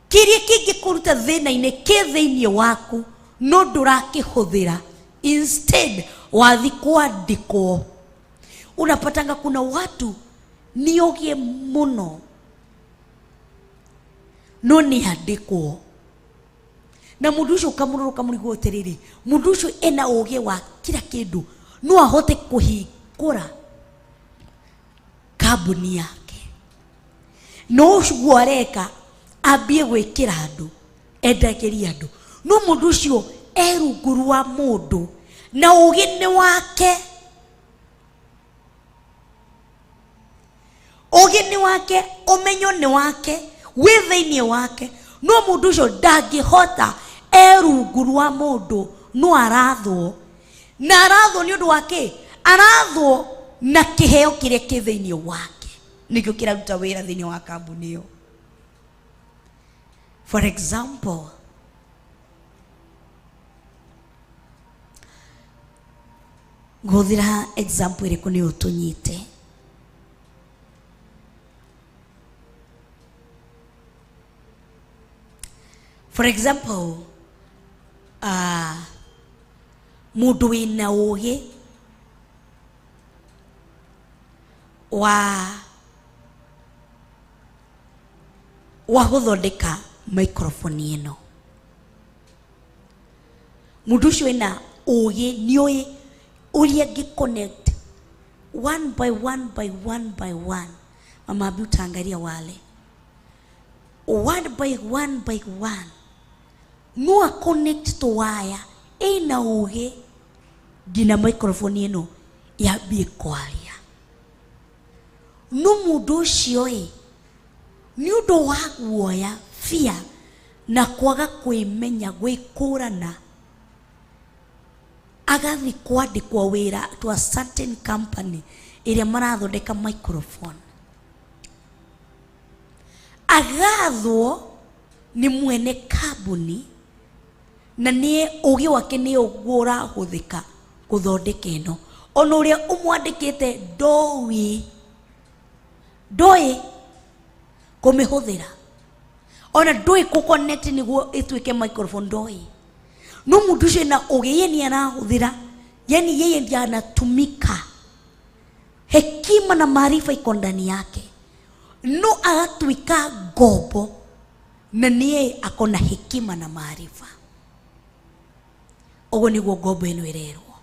kiria kingikuruta thina-inĩ ki thiini waku no ndũrakĩhũthĩra, instead wathi kwandĩkwo. Unapatanga kuna watu nĩ ogĩ mũno no nĩ andĩkwo, na mũndũ ũcio ũkamũrora ũkamũrigwo atĩrĩrĩ, mũndũ ũcio ena ũgĩ wa kila kĩndũ, no ahote kũhingũra kambuni yake, no ũguo areka ambie gwĩkĩra andũ, endagĩrie andũ, no mũndũ ũcio e rungu rwa mũndũ na ũgĩ nĩ wake, ũgĩ nĩ wake, ũmenyo nĩ wake, wĩ thĩinĩ wake, no mũndũ ũcio ndangĩhota, e rungu rwa mũndũ, no arathwo, na arathwo nĩ ũndũ wa kĩ? Arathwo na kĩheo kĩrĩa kĩ thĩinĩ wake, nĩkĩo kĩraruta wĩra thĩinĩ wa kambuni ĩyo. For example, ngũhũthĩra example ĩrĩkũ nĩ ũtũnyite? For example, mũndũ wĩna ũgĩ wa gũthondeka microphone ĩno, mũndũ ũcio ena ũgĩ, nĩoĩ ũrĩa angĩ connect one by one by one by one. Mama Abi utaangalia wale one by one by one, no a connect to waya ina ũgĩ nginya microphone ĩno yambie kwaria. No mũndũ ũcio ĩ, nĩ ũndũ wa guoya, fear na kwaga kwĩmenya, gwĩkũrana, agathi kwandĩkwo wĩra to a certain company ĩrĩa marathondeka microphone, agathwo nĩ mwene kambuni, na nĩ ũgĩ wake nĩ ũguo ũrahũthĩka gũthondeka ĩno, ona ũrĩa ũmwandĩkĩte ndoĩ kũmĩhũthĩra, ona ndũĩ kũ connect nĩguo ĩtuĩke microphone, ndoĩ. No mũndũ ũcio ena ũgĩ, yeye ni arahũthĩra, yani yeye ndiye anatumika, hekima na maarifa iko ndani yake, no agatuĩka ngombo na niye akona hekima na maarifa. Ũguo nĩguo ngombo ĩno ĩrerwo,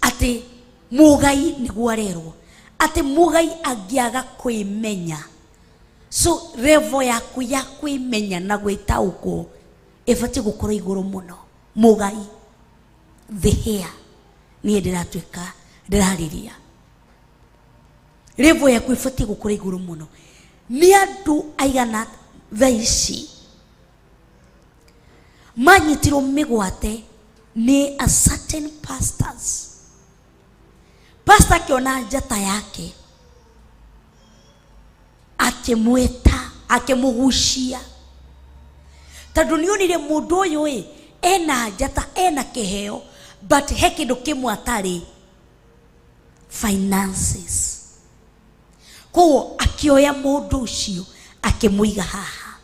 atĩ mũgai nĩguo arerwo, atĩ mũgai angĩaga kwĩmenya, so level yaku ya kwĩmenya na gwĩtaũkwo ĩbatiĩ gũkorwo igũrũ mũno. Mũgai the hair niĩ ndĩratuĩka ndĩrarĩria, level yaku ĩbatiĩ gũkorwo igũrũ mũno. Nĩ andũ aigana thaa ici manyitirwo mĩgwate nĩ a certain pastors? Pastor akĩona njata yake, akĩmwĩta, akĩmũgucia, tondũ nĩonire mũndũ ũyũ ĩ ena njata, ena kĩheo, but he kĩndũ kĩmwe atarĩ, finances. Koguo akĩoya mũndũ ũcio akĩmũiga haha,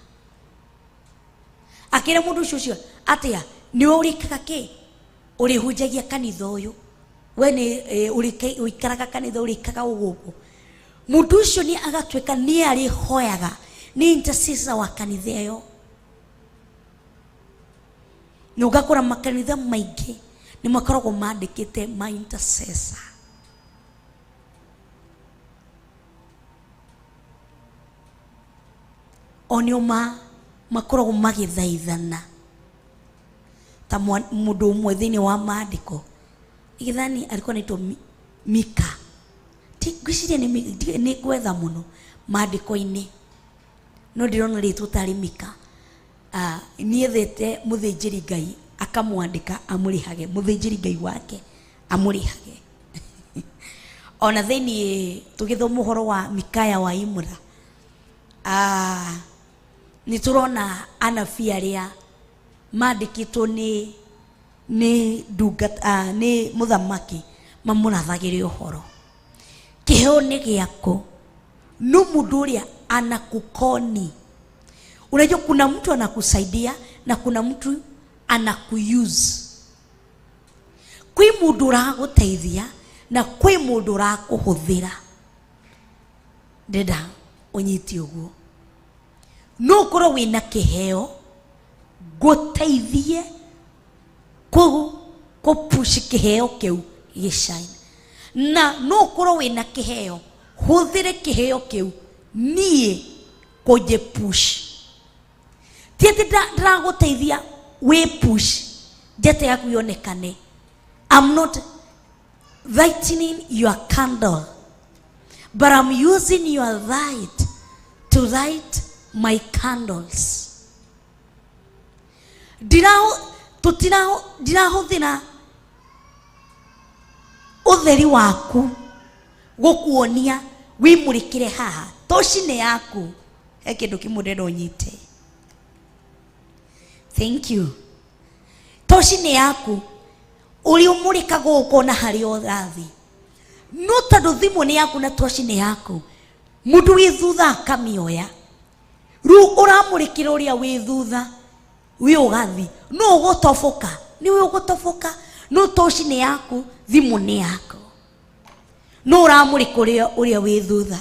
akĩra mũndũ ũcio ũcio atĩa, nĩwe ũrĩkaga kĩ, ũrĩhunjagia kanitha ũyũ, we nĩ ũikaraga kanitha, ũrĩkaga ũguo ũguo. Mũndũ ũcio nĩ agatuĩka nĩ arĩhoyaga, nĩ intercessor wa kanitha ĩyo. Na ũgakora makanitha maingĩ nĩ makoragwo mandĩkĩte ma intercessor. O nĩo makoragwo magĩthaithana ta mũndũ ũmwe thĩinĩ wa maandĩko, githani alikuwa anaitwa Mika. Ngwĩciria nĩ ngwetha mũno maandĩko-inĩ, no ndĩrona rĩtwa tarĩ Mika. Niethete mũthĩnjĩri Ngai akamwandĩka amũrĩhage, mũthĩnjĩri Ngai wake amũrĩhage. Ona thĩiniĩ tũgĩthoma ũhoro wa Mikaya wa Imra, nĩ tũrona anabii arĩa mandĩkĩtwo nĩ ndungata, nĩ mũthamaki mamũrathagĩre ũhoro. Kĩheo nĩ gĩaku, no mũndũ ũrĩa anakukoni. Unajua kuna mtu anakusaidia na kuna mtu anakuuse. Kwĩ mũndũ ũragũteithia na kwĩ mũndũ ũrakũhũthĩra. Ndĩrenda ũnyite ũguo. No ũkorwo wĩna kĩheo ngũteithie kũpush kĩheo kĩu gĩshine, na no ũkorwo wĩna kĩheo hũthĩre kĩheo kĩu niĩ kũnjĩpush. Ti atĩ ndĩragũteithia wĩ push njata yaku yonekane. I'm not lightening your candle, but I'm using your light to light my candles. Ndirahũthĩra ũtheri waku gũkuonia wĩmũrĩkĩre haha. Toci nĩ yaku. He kĩndũ kĩmwe ndĩrenda ũnyite. Thank you. Toci nĩ yaku. Ũrĩa ũmũrĩkaga ũkona harĩa ũrathiĩ. No tondũ thimũ nĩ yaku na toci nĩ yaku, mũndũ wĩ thutha akamĩoya. Rĩu ũramũrĩkĩra ũrĩa wĩ thutha, wĩ ũgathi. No ũgũtoboka, nĩwe ũgũtoboka. No toci nĩ yaku, thimũ nĩ yaku. No ũramũrĩka ũrĩa wĩ thutha.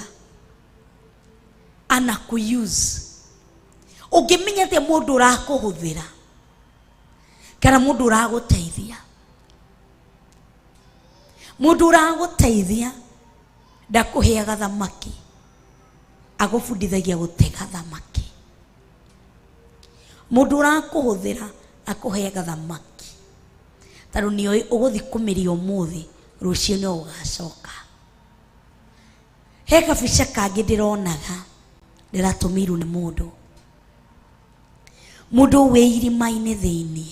Anakuuse. Ũngĩmenya atĩa mũndũ ũrakũhũthĩra kana mũndũ ũragũteithia? Mũndũ ũragũteithia ndakũheaga thamaki, agũbundithagia gũtega thamaki. Mũndũ ũrakũhũthĩra akũheaga thamaki tondũ nĩoĩ ũgũthiĩ kũmĩrĩa ũmũthĩ, rũciũ no ũgacoka. He kabica kangĩ ndĩronaga ndĩratũmĩirwo nĩ mũndũ. Mũndũ wĩ irima-inĩ thĩiniĩ,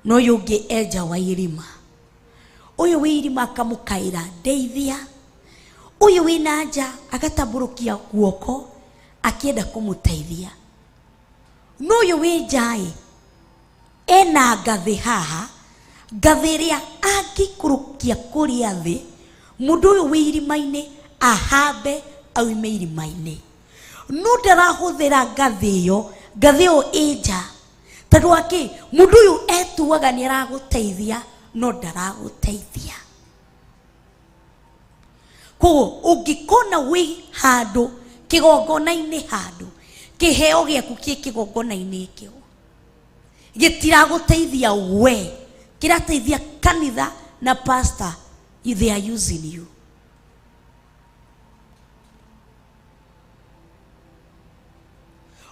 na ũyũ ũngĩ enja wa irima. Ũyũ wĩ irima akamũkaĩra ndeithia. Ũyũ wĩ na nja agatambũrũkia guoko akĩenda kũmũteithia. No ũyũ wĩ nja-ĩ, ena ngathĩ haha, ngathĩ ĩrĩa angĩikũrũkia kũrĩa thĩ, mũndũ ũyũ wĩ irima-inĩ ahambe aume irima-inĩ. No ndarahũthĩra ngathĩ ĩyo, ngathĩ ĩyo ĩ nja. Tondũ wa kĩ? Mũndũ ũyũ etuaga nĩ aragũteithia, no ndaragũteithia. Koguo ũngĩkona wĩ handũ kĩgongona-inĩ handũ, kĩheo gĩaku kĩ kĩgongona-inĩ kĩu, gĩtiragũteithia we, kĩrateithia kanitha na pastor, they are using you.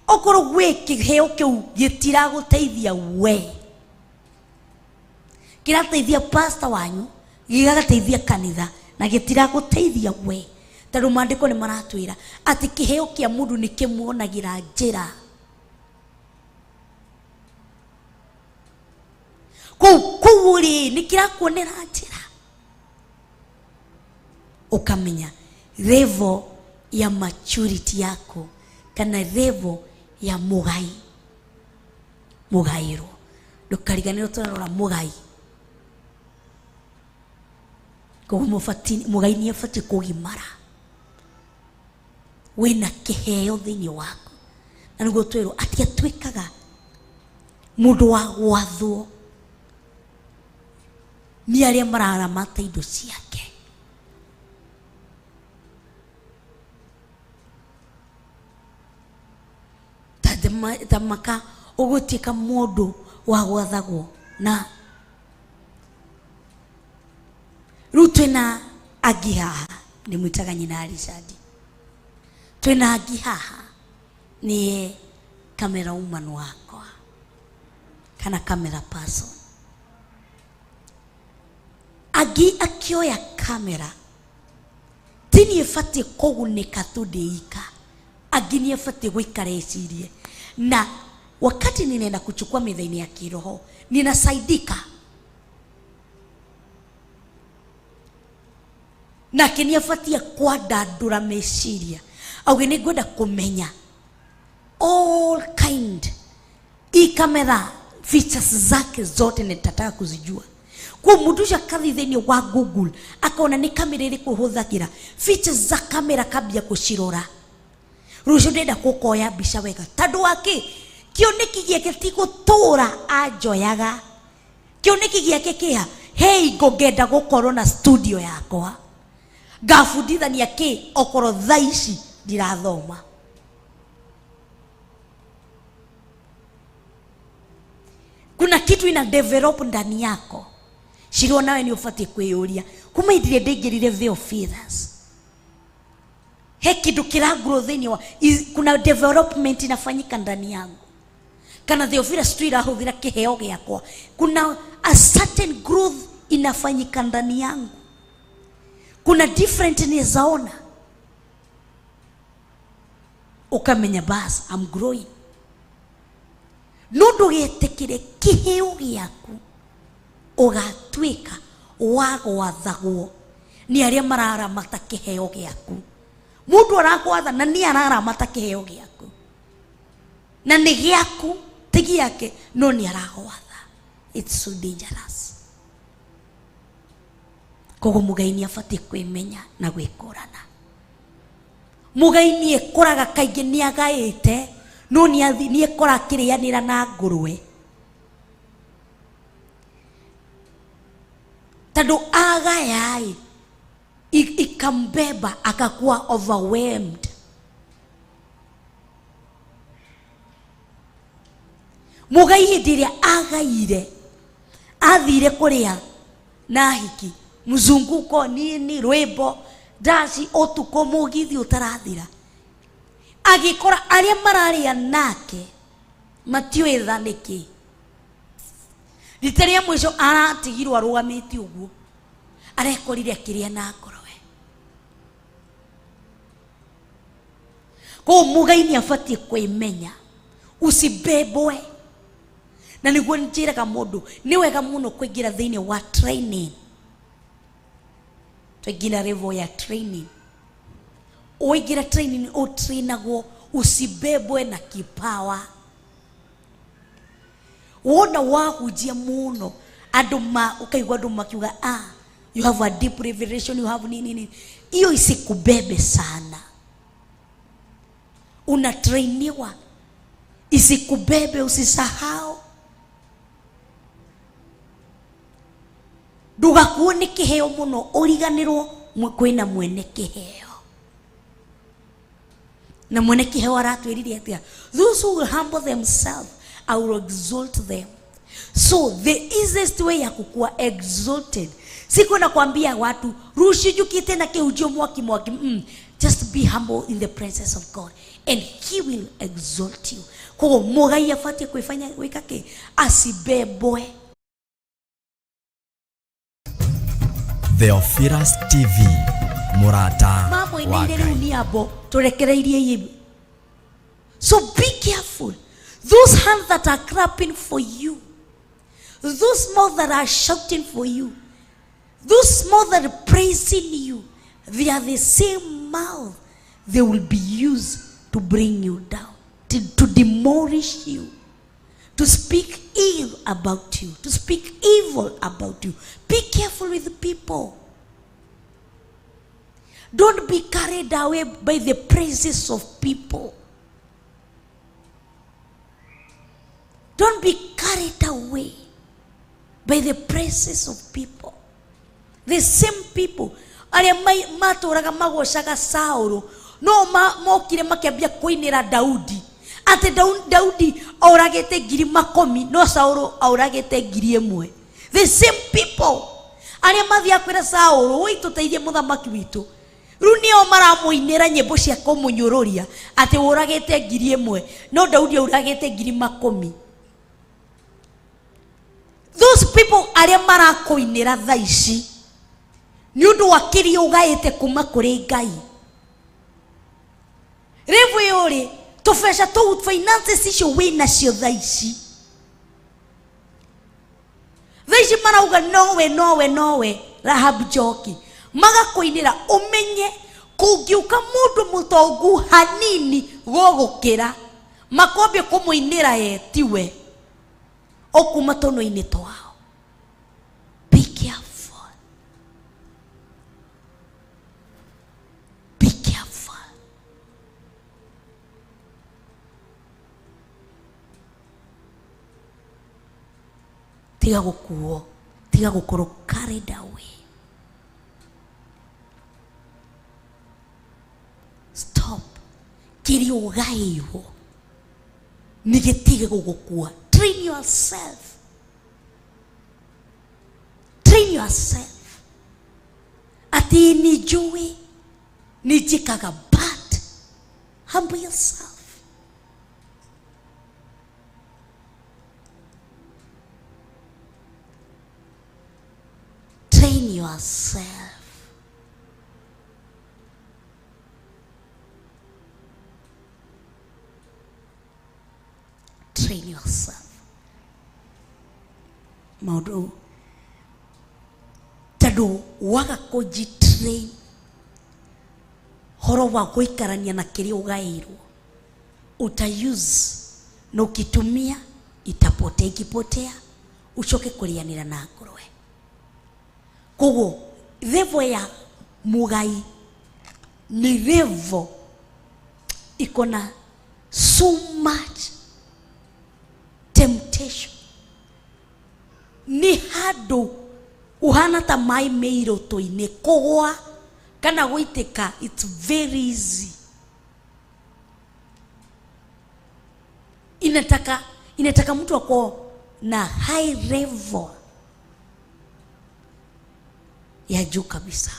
Okorwo gwĩ kĩheo kĩu gĩtiragũteithia we, kĩrateithia pastor wanyu, gĩgagateithia kanitha, na gĩtiragũteithia we. Tondũ maandĩko nĩ maratwĩra atĩ kĩheo kĩa mũndũ nĩ kĩmuonagĩra njĩra. Kũu kũu ũrĩ nĩ kĩrakuonera njĩra. Ũkamenya level ya maturity yako kana level ya mũgai, mũgaĩrwo. Ndũkariganĩrwo tũrarora mũgai. Koguo mũgai nĩ abatiĩ kũgimara. Wĩna kĩheo thĩinĩ waku. Na nĩguo twĩrwo atĩ atuĩkaga mũndũ wa gwathwo nĩ arĩa mararamata indo ciake. Tamaka ũgũtuĩka mũndũ wa gwathagwo. Na rĩu twĩna angi haha, ndĩmwĩtaga nyina Richard. Twĩna angi haha, nĩye camera woman wakwa kana camera person. Angĩ akĩoya kamera ti niĩ batiĩ kũgunĩka tu ndĩ ika, angĩ nĩ abatiĩ gũikara ecirie. Na wakati ninaenda kuchukua mithaini ya kiroho, ninasaidika. Nake nĩ abatiĩ kwandandũra meciria, auge nĩ ngwenda kũmenya all kind hii kamera, features zake zote nitataka kuzijua. Kwa mundu ucio akathi thĩinĩ wa Google, akona nĩ kamera ĩrĩkũ hũthagĩra, features za kamera, kambia gũcirora. Rũciũ ndĩrenda gũkoya mbica wega, tondũ wa kĩ? Kĩoneki gĩake ti gũtũra anjoyaga. Kĩoneki gĩake kĩha hei, ngũngenda gũkorwo na studio yakwa, ngabundithania kĩ okorwo thaa ici ndirathoma. Kuna kitu ina develop ndani yako. Shirwo nawe nĩ ũbatiĩ kwĩyũria, kuma hĩndĩ ĩrĩa ndaingĩrire Theophilus, he kĩndũ kĩragrow thĩinĩ wa kuna development inafanyika ndani yangu, kana Theophilus tu irahũthĩra kĩheo gĩakwa, kuna a certain growth inafanyika ndani yangu, kuna different nizaona, ukamenya bas, I'm growing. No ndũgetĩkĩre kĩheo gĩaku ũgatuĩka wa gwathagwo nĩ arĩa mararamata kĩheo gĩaku. Mũndũ aragwatha na nĩ araramata kĩheo gĩaku, na nĩ gĩaku ti gĩake, no nĩ aragwatha. It's so dangerous. Koguo mũgai nĩ abatiĩ kwĩmenya na gwĩkũrana. Mũgai nĩ ekoraga kaingĩ nĩ agaĩte, no nĩ ekora akĩrĩanĩra na ngũrwe, tondũ agayai ikambeba, akakuwa overwhelmed. Mũgai hĩndĩ ĩrĩa agaire athire kũrĩa na hiki mzunguko nini, rwĩmbo, ndaci, ũtukũ, mũgithi ũtarathira, agĩkora arĩa mararĩa nake matiũĩ tha nĩkĩ. Rita rĩa mũico aratigirwo arũgamĩte ũguo, arekorire akĩrĩa na ngũrwe. Koguo mũgai nĩ abatiĩ kwĩmenya, usibebwe. Na nĩguo njĩraga mũndũ, nĩ wega mũno kũingĩra thĩinĩ wa training. Twaingĩra level ya training, ũingĩra training ũtrainagwo usibebwe na kipawa. Wona wahunjia mũno, andũ ma ũkaigua andũ makiuga, "Ah, you have a deep revelation, you have nini nini." Hiyo isikubebe sana. Unatrainiwa, isikubebe. Usisahau, ndugakuo nĩ kĩheo mũno ũriganĩrwo kwĩna mwene kĩheo. Na mwene kĩheo aratwĩrire atĩa? "Those who will humble themselves, I will exalt them." So the easiest way ya kukuwa exalted si kwenda kuambia watu rucio njũkĩte na kĩhunjio mwaki mwaki. Just be humble in the presence of God and he will exalt you. Koguo mũgai abatiĩ kwĩfanya gwĩka kĩ? Asibebwe.
Theophilus TV, mũrata wa
Mamũinĩire rĩu
Ngai.
nĩ abo tũrekereirie yĩ. So be careful. Those hands that are clapping for you, those mouths that are shouting for you, those mouths that are praising you, they are the same mouth they will be used to bring you down, to demolish you, to speak ill about you, to speak evil about you. Be careful with people. Don't be carried away by the praises of people. Don't be carried away by the praises of people. The same people arĩa matũraga magocaga Saũlũ no mokire makĩambia kũinĩra Daudi atĩ Daudi oragĩte 20,000, no Saũlũ oragĩte 1,000. The same people arĩa mathiaga kwĩra Saũlũ, "Woi, tũteithie mũthamaki witũ," rĩu nĩo maramũinĩra nyĩmbo cia kũmũnyũrũria atĩ ũragĩte 1,000, no Daudi auragĩte 20,000. Those people arĩa marakũinĩra thaa ici. Nĩ ũndũ wa kĩrĩa ũgaĩte kuma kũrĩ Ngai. Rĩu ĩyo rĩ, tũbeca tũu, finances icio wĩ nacio thaa ici. Thaa ici marauga nowe, nowe, nowe, Rahab Njoki. Magakũinĩra ũmenye kũngĩũka mũndũ mũtongu hanini gũgũkĩra, makwambia kũmũinĩra ye tiwe, ũkuma tũnua-inĩ twao. Be careful. Be careful. Tiga gũkuo, tiga gũkorwo carried away. Stop. Kĩrĩa ũgaĩirwo nĩ gĩtige gũgũkua. Train yourself. Train yourself. Atĩ nĩ njũĩ nĩ njĩkaga, but humble yourself. Train yourself. Train yourself. Maũndũ tondũ waga kũnji-train horo wa gũikarania na kĩrĩa ũgaĩirwo, uta use na ũkitumia itapotea, ikipotea ucoke kũrĩanĩra na ngũrwe. Koguo level ya mũgai nĩ level iko na so much temptation. Nĩ handũ ũhana ta maĩ me irũtũ-inĩ, kũgũa kana gũitĩka, it's very easy. Inataka mtu ako na high level ya juu kabisa.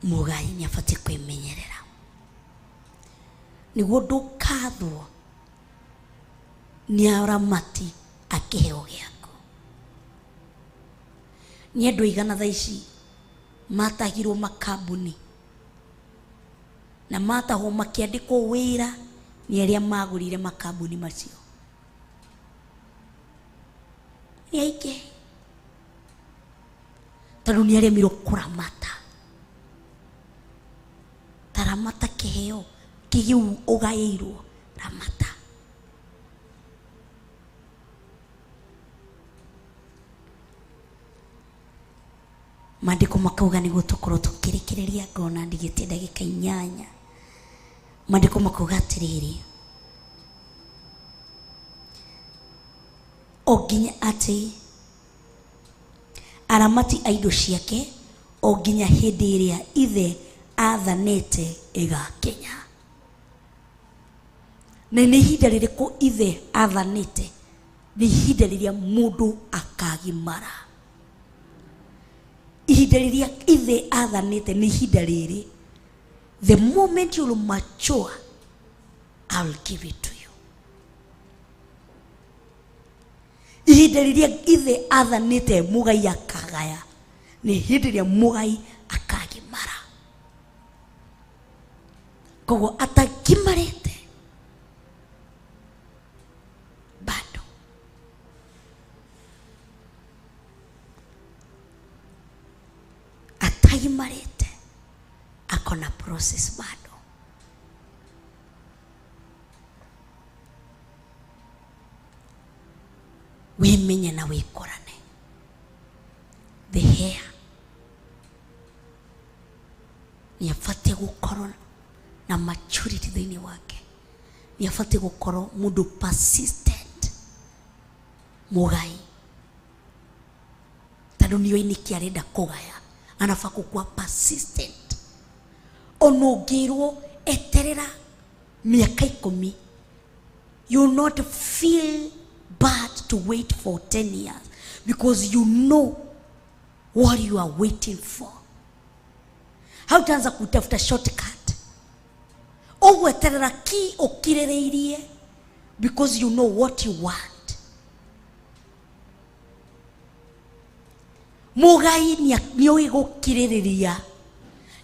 Mũgai nĩ abatiĩ kwĩmenyerera nĩguo ndũkathwo nĩ aramati a kĩheo gĩaku. Nĩ andũ aigana thaa ici matahirwo makambuni na matahwo makĩandĩkwo wĩra nĩ arĩa magũrire makambuni macio? Nĩ aingĩ, tondũ nĩ aremirwo kũramata. Taramata kĩheo kĩu ũgaĩirwo, ramata. Maandĩko makauga, nĩguo tũkorwo tũkĩrĩkĩrĩria, ngona ndigĩtie ndagĩka 8. Maandĩko makauga atĩrĩrĩ, o nginya atĩ aramati a indo ciake o nginya hĩndĩ ĩrĩa ithe athanĩte ĩgakinya. Na nĩ ihinda rĩrĩkũ ithe athanĩte? Nĩ ihinda rĩrĩa mũndũ akagimara. Ihinda rĩrĩa ithe athanĩte nĩ ihinda rĩrĩ, the moment you'll mature, I'll give it to you. Ihinda rĩrĩa ithe athanĩte mũgai akagaya nĩ hĩndĩ ĩrĩa mũgai akagimara. Koguo atagimarĩte bado. Atagimarĩte akona process bado. Wimenye na wikorane. The heir nĩ abatiĩ gũkorwo na maturity thĩinĩ wake, nĩ abatiĩ gũkorwo mũndũ persistent, mũgai, tondũ nĩoĩ nĩkĩ arenda kũgaya. Anafaa gũkuwa persistent. Ona ũngĩrwo eterera mĩaka 10, you will not feel bad to wait for 10 years because you know what you are waiting for. Hautaanza kutafuta shortcut. Ũgweterera ki ũkirĩrĩirie. Because you know what you want. Mũgai nĩoĩ gũkirĩrĩria,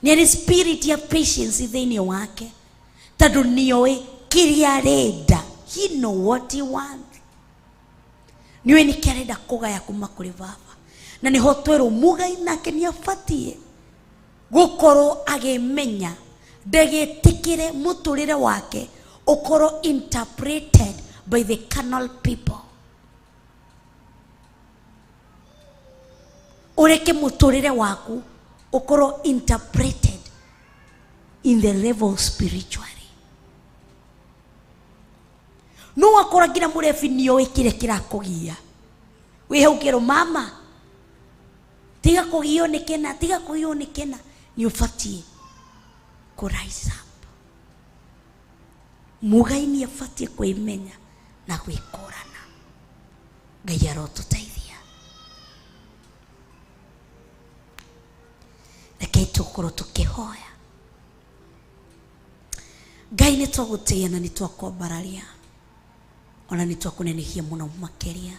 nĩ arĩ spirit ya patience thĩinĩ wake, tondũ nĩoĩ kĩrĩa arenda. He know what he want. Nĩoĩ nĩkĩ arenda kũgaya kuma kũrĩ baba. Na nĩho twerwo mũgai nake nĩ abatiĩ gũkorwo agĩmenya, ndagĩtĩkĩre mũtũrĩre wake ũkorwo interpreted by the carnal people. Ũreke mũtũrĩre waku ũkorwo interpreted in the level spiritually. No wakora nginya mũrebi nĩoĩ kĩrĩa kĩrakũgia. Wĩ hau ũkerwo, mama tiga kũgio nĩ kĩna, tiga kũgio nĩ kĩna. Nĩ ũbatiĩ kũ rise up. Mũgai nĩ abatiĩ kwĩmenya na gwĩkũrana. Ngai arotũteithia. Rekei tũkorwo tũkĩhoya. Ngai, nĩ twagũtĩĩa na nĩ twakwambararia, ona nĩ twakũnenehia mũno makĩria.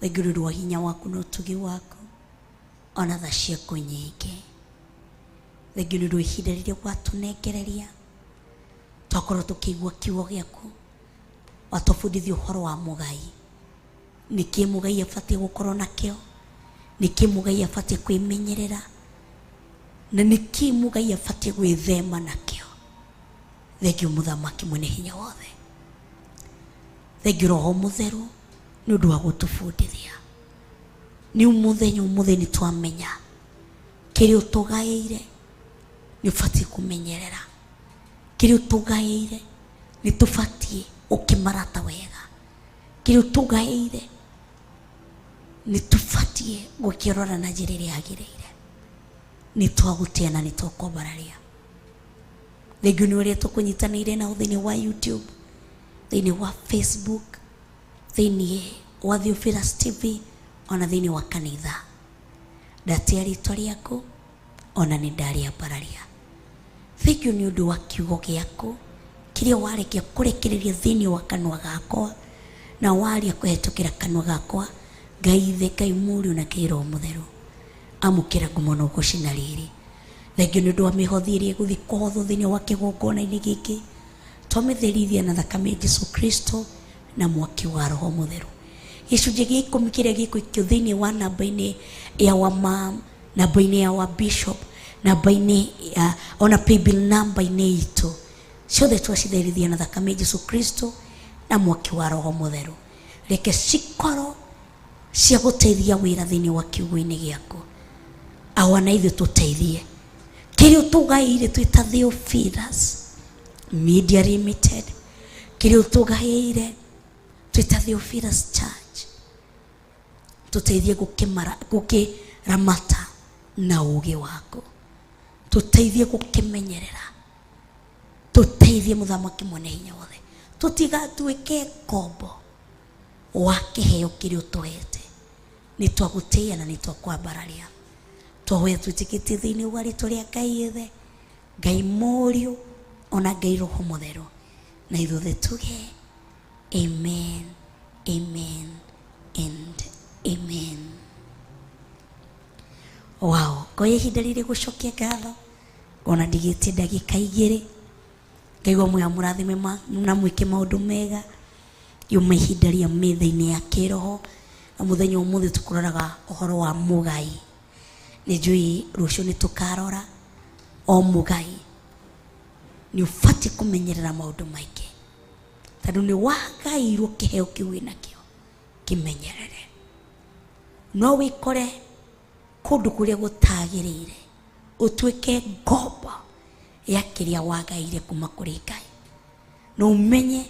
Thengiũ nĩ ũndũ wa hinya waku na ũtugi waku, ona tha ciaku nyingĩ. Thengiũ nĩ ũndũ wa ihinda rĩrĩa watũnengereria twakorwo tũkĩigua kiugo gĩaku, watũbundithia ũhoro wa mũgai, nĩkĩ mũgai abatiĩ gũkorwo nakĩo, nĩkĩ mũgai abatiĩ kwĩmenyerera, na nĩkĩ mũgai abatiĩ gwĩthema nakĩo. Thengiũ mũthamaki mwene hinya wothe, thengiũ Roho Mũtheru nĩ ũndũ wa gũtũbundithia. Nĩ mũthenya ũmũthĩ nĩ twamenya kĩrĩa ũtũgaĩire nĩ ũbatiĩ kũmenyerera, kĩrĩa ũtũgaĩire nĩ tũbatiĩ ũkĩmarata wega, kĩrĩa ũtũgaĩire nĩ tũbatiĩ gũkĩrora na njĩra ĩrĩa yagĩrĩire. Nĩ twagũtĩa na nĩ twakwambararia. Thengiũ nĩ ũrĩa tũkũnyitanĩire nao thĩinĩ wa YouTube, thĩinĩ wa Facebook, thĩinĩ wa Theophilus TV, ona thĩinĩ wa kanitha. Ndatĩa rĩtwa rĩaku, ona nĩ ndarĩambararia. Thengiũ nĩ ũndũ wa kiugo gĩaku kĩrĩa warekia kũrekereria thĩinĩ wa kanua gakwa, na waria kũhetũkĩra kanua gakwa. Ngai Ithe, Ngai Mũriũ na Ngai Roho Mũtheru, amũkĩra ngumo na ũgoci na rĩrĩ. Thengiũ nĩ ũndũ wa mĩhothi ĩrĩa ĩgũthiĩ kũhothwo thĩinĩ wa kĩgongona-inĩ gĩkĩ, twamĩtherithia na thakame ya Jesu Kristo na mwaki wa Roho Mũtheru. Gĩcunjĩ gĩa 10 kĩrĩa gĩgũikio thĩinĩ wa namba-inĩ ya wa mam, namba-inĩ ya wa bishop, namba-inĩ ya ona paybill namba-inĩ itũ, ciothe twacitherithia na thakame ya Jesu Kristo na mwaki wa Roho Mũtheru. Reke cikorwo cia gũteithia wĩra thĩinĩ wa kiugo-inĩ gĩaku. Awa na ithuĩ tũteithie kĩrĩa ũtũgaĩire twĩ ta Theophilus Media Limited, kĩrĩa ũtũgaĩire twĩ ta Theophilus Church, tũteithie gũkĩramata na ũũgĩ waku, tũteithie gũkĩmenyerera, tũteithie mũthamaki mwene hinya wothe, tũtigatuĩke ngombo wa kĩheo kĩrĩa ũtũhete. Nĩ twagũtĩĩa na nĩ twakwambararia. Twahoya twĩtĩkĩtie thĩinĩ wa rĩtwa rĩa Ngai Ithe, Ngai Mũriũ, ona Ngai Roho Mũtheru, na ithuothe tuge amen, amen and amen. Wow, ngoya ihinda rĩrĩ gũcokia ngatho, ona ndigĩtie ndagĩka 2. Ngaigua mwega mũrathime na mwĩke maũndũ mega. Yuma ihinda rĩa metha-inĩ ya kĩroho, na mũthenya ũmũthĩ tũkũroraga ũhoro wa mũgai. Nĩ njũĩ rũciũ nĩ tũkarora o mũgai. Nĩ ũbatiĩ kũmenyerera maũndũ maingĩ, tondũ nĩ wagaĩirwo kĩheo kĩu wĩnakĩo, kĩmenyerere. No wĩkore kũndũ kũrĩa gũtagĩrĩire, ũtuĩke ngombo ya kĩrĩa wagaire kuma kũrĩ Ngai. Na ũmenye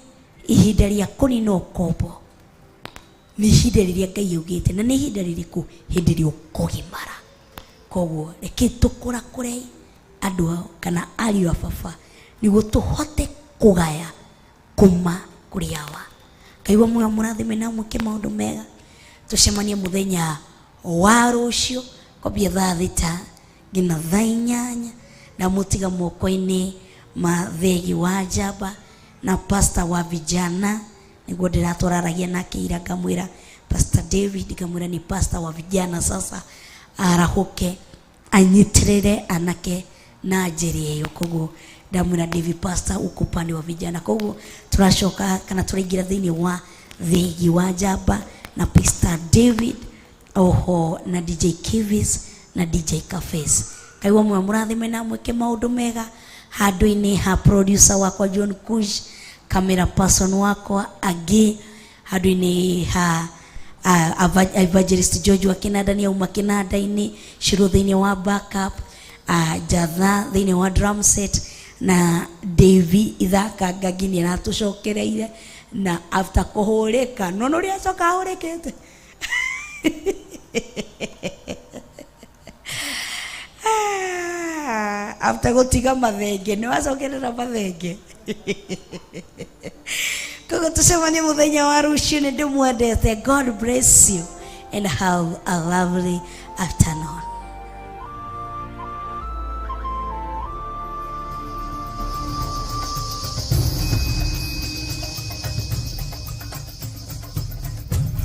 ihinda rĩa kũnina ũkombo nĩ ihinda rĩrĩa Ngai augĩte, na nĩ ihinda rĩrĩkũ? Hĩndĩ ĩrĩa ũkũgimara. Koguo reke tũkũrakũrei andũ ao kana ariũ a baba, nĩguo tũhote kũgaya kuma kũrĩ awa. Ngai wa muoyo mũrathime na mwĩke maũndũ mega. Tũcemanie mũthenya wa rũciũ kwambia thaa 6 nginya thaa 8, na mũtiga moko-inĩ ma Thegi wa Njamba. Na pastor wa vijana niguo ndiratwararagia nake ira, ngamwira Pastor David, ngamwira ni pastor wa vijana sasa arahuke anyitirire anake na njĩra ĩyo. Koguo ndamwĩra David pastor uko upande wa vijana. Koguo tũracoka kana tũraingĩra thĩinĩ wa thĩgi wa njamba na Pastor David oho na DJ Kivis na DJ Cafes. Kaigua mwe mũrathime na mwĩke maũndũ mega handũ-inĩ ha producer wakwa John Kush, camera person wakwa Agi, handũ-inĩ ha evangelist George wa Kinanda nĩ auma Kinanda-inĩ, Shiro thĩinĩ wa backup, Jatha thĩinĩ wa drum set, na Davy ithaka ngagi nĩ aratũcokereire na after kũhũrĩka no nĩ ũrĩa acoka ahũrĩkĩte. After gũtiga mathenge nĩ wacokerera mathenge. Koguo tũcemanie mũthenya wa rũciũ. Nĩ ndĩmwendete. God bless you and have a lovely afternoon.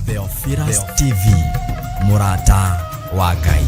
Theophilus TV, mũrata wa Ngai.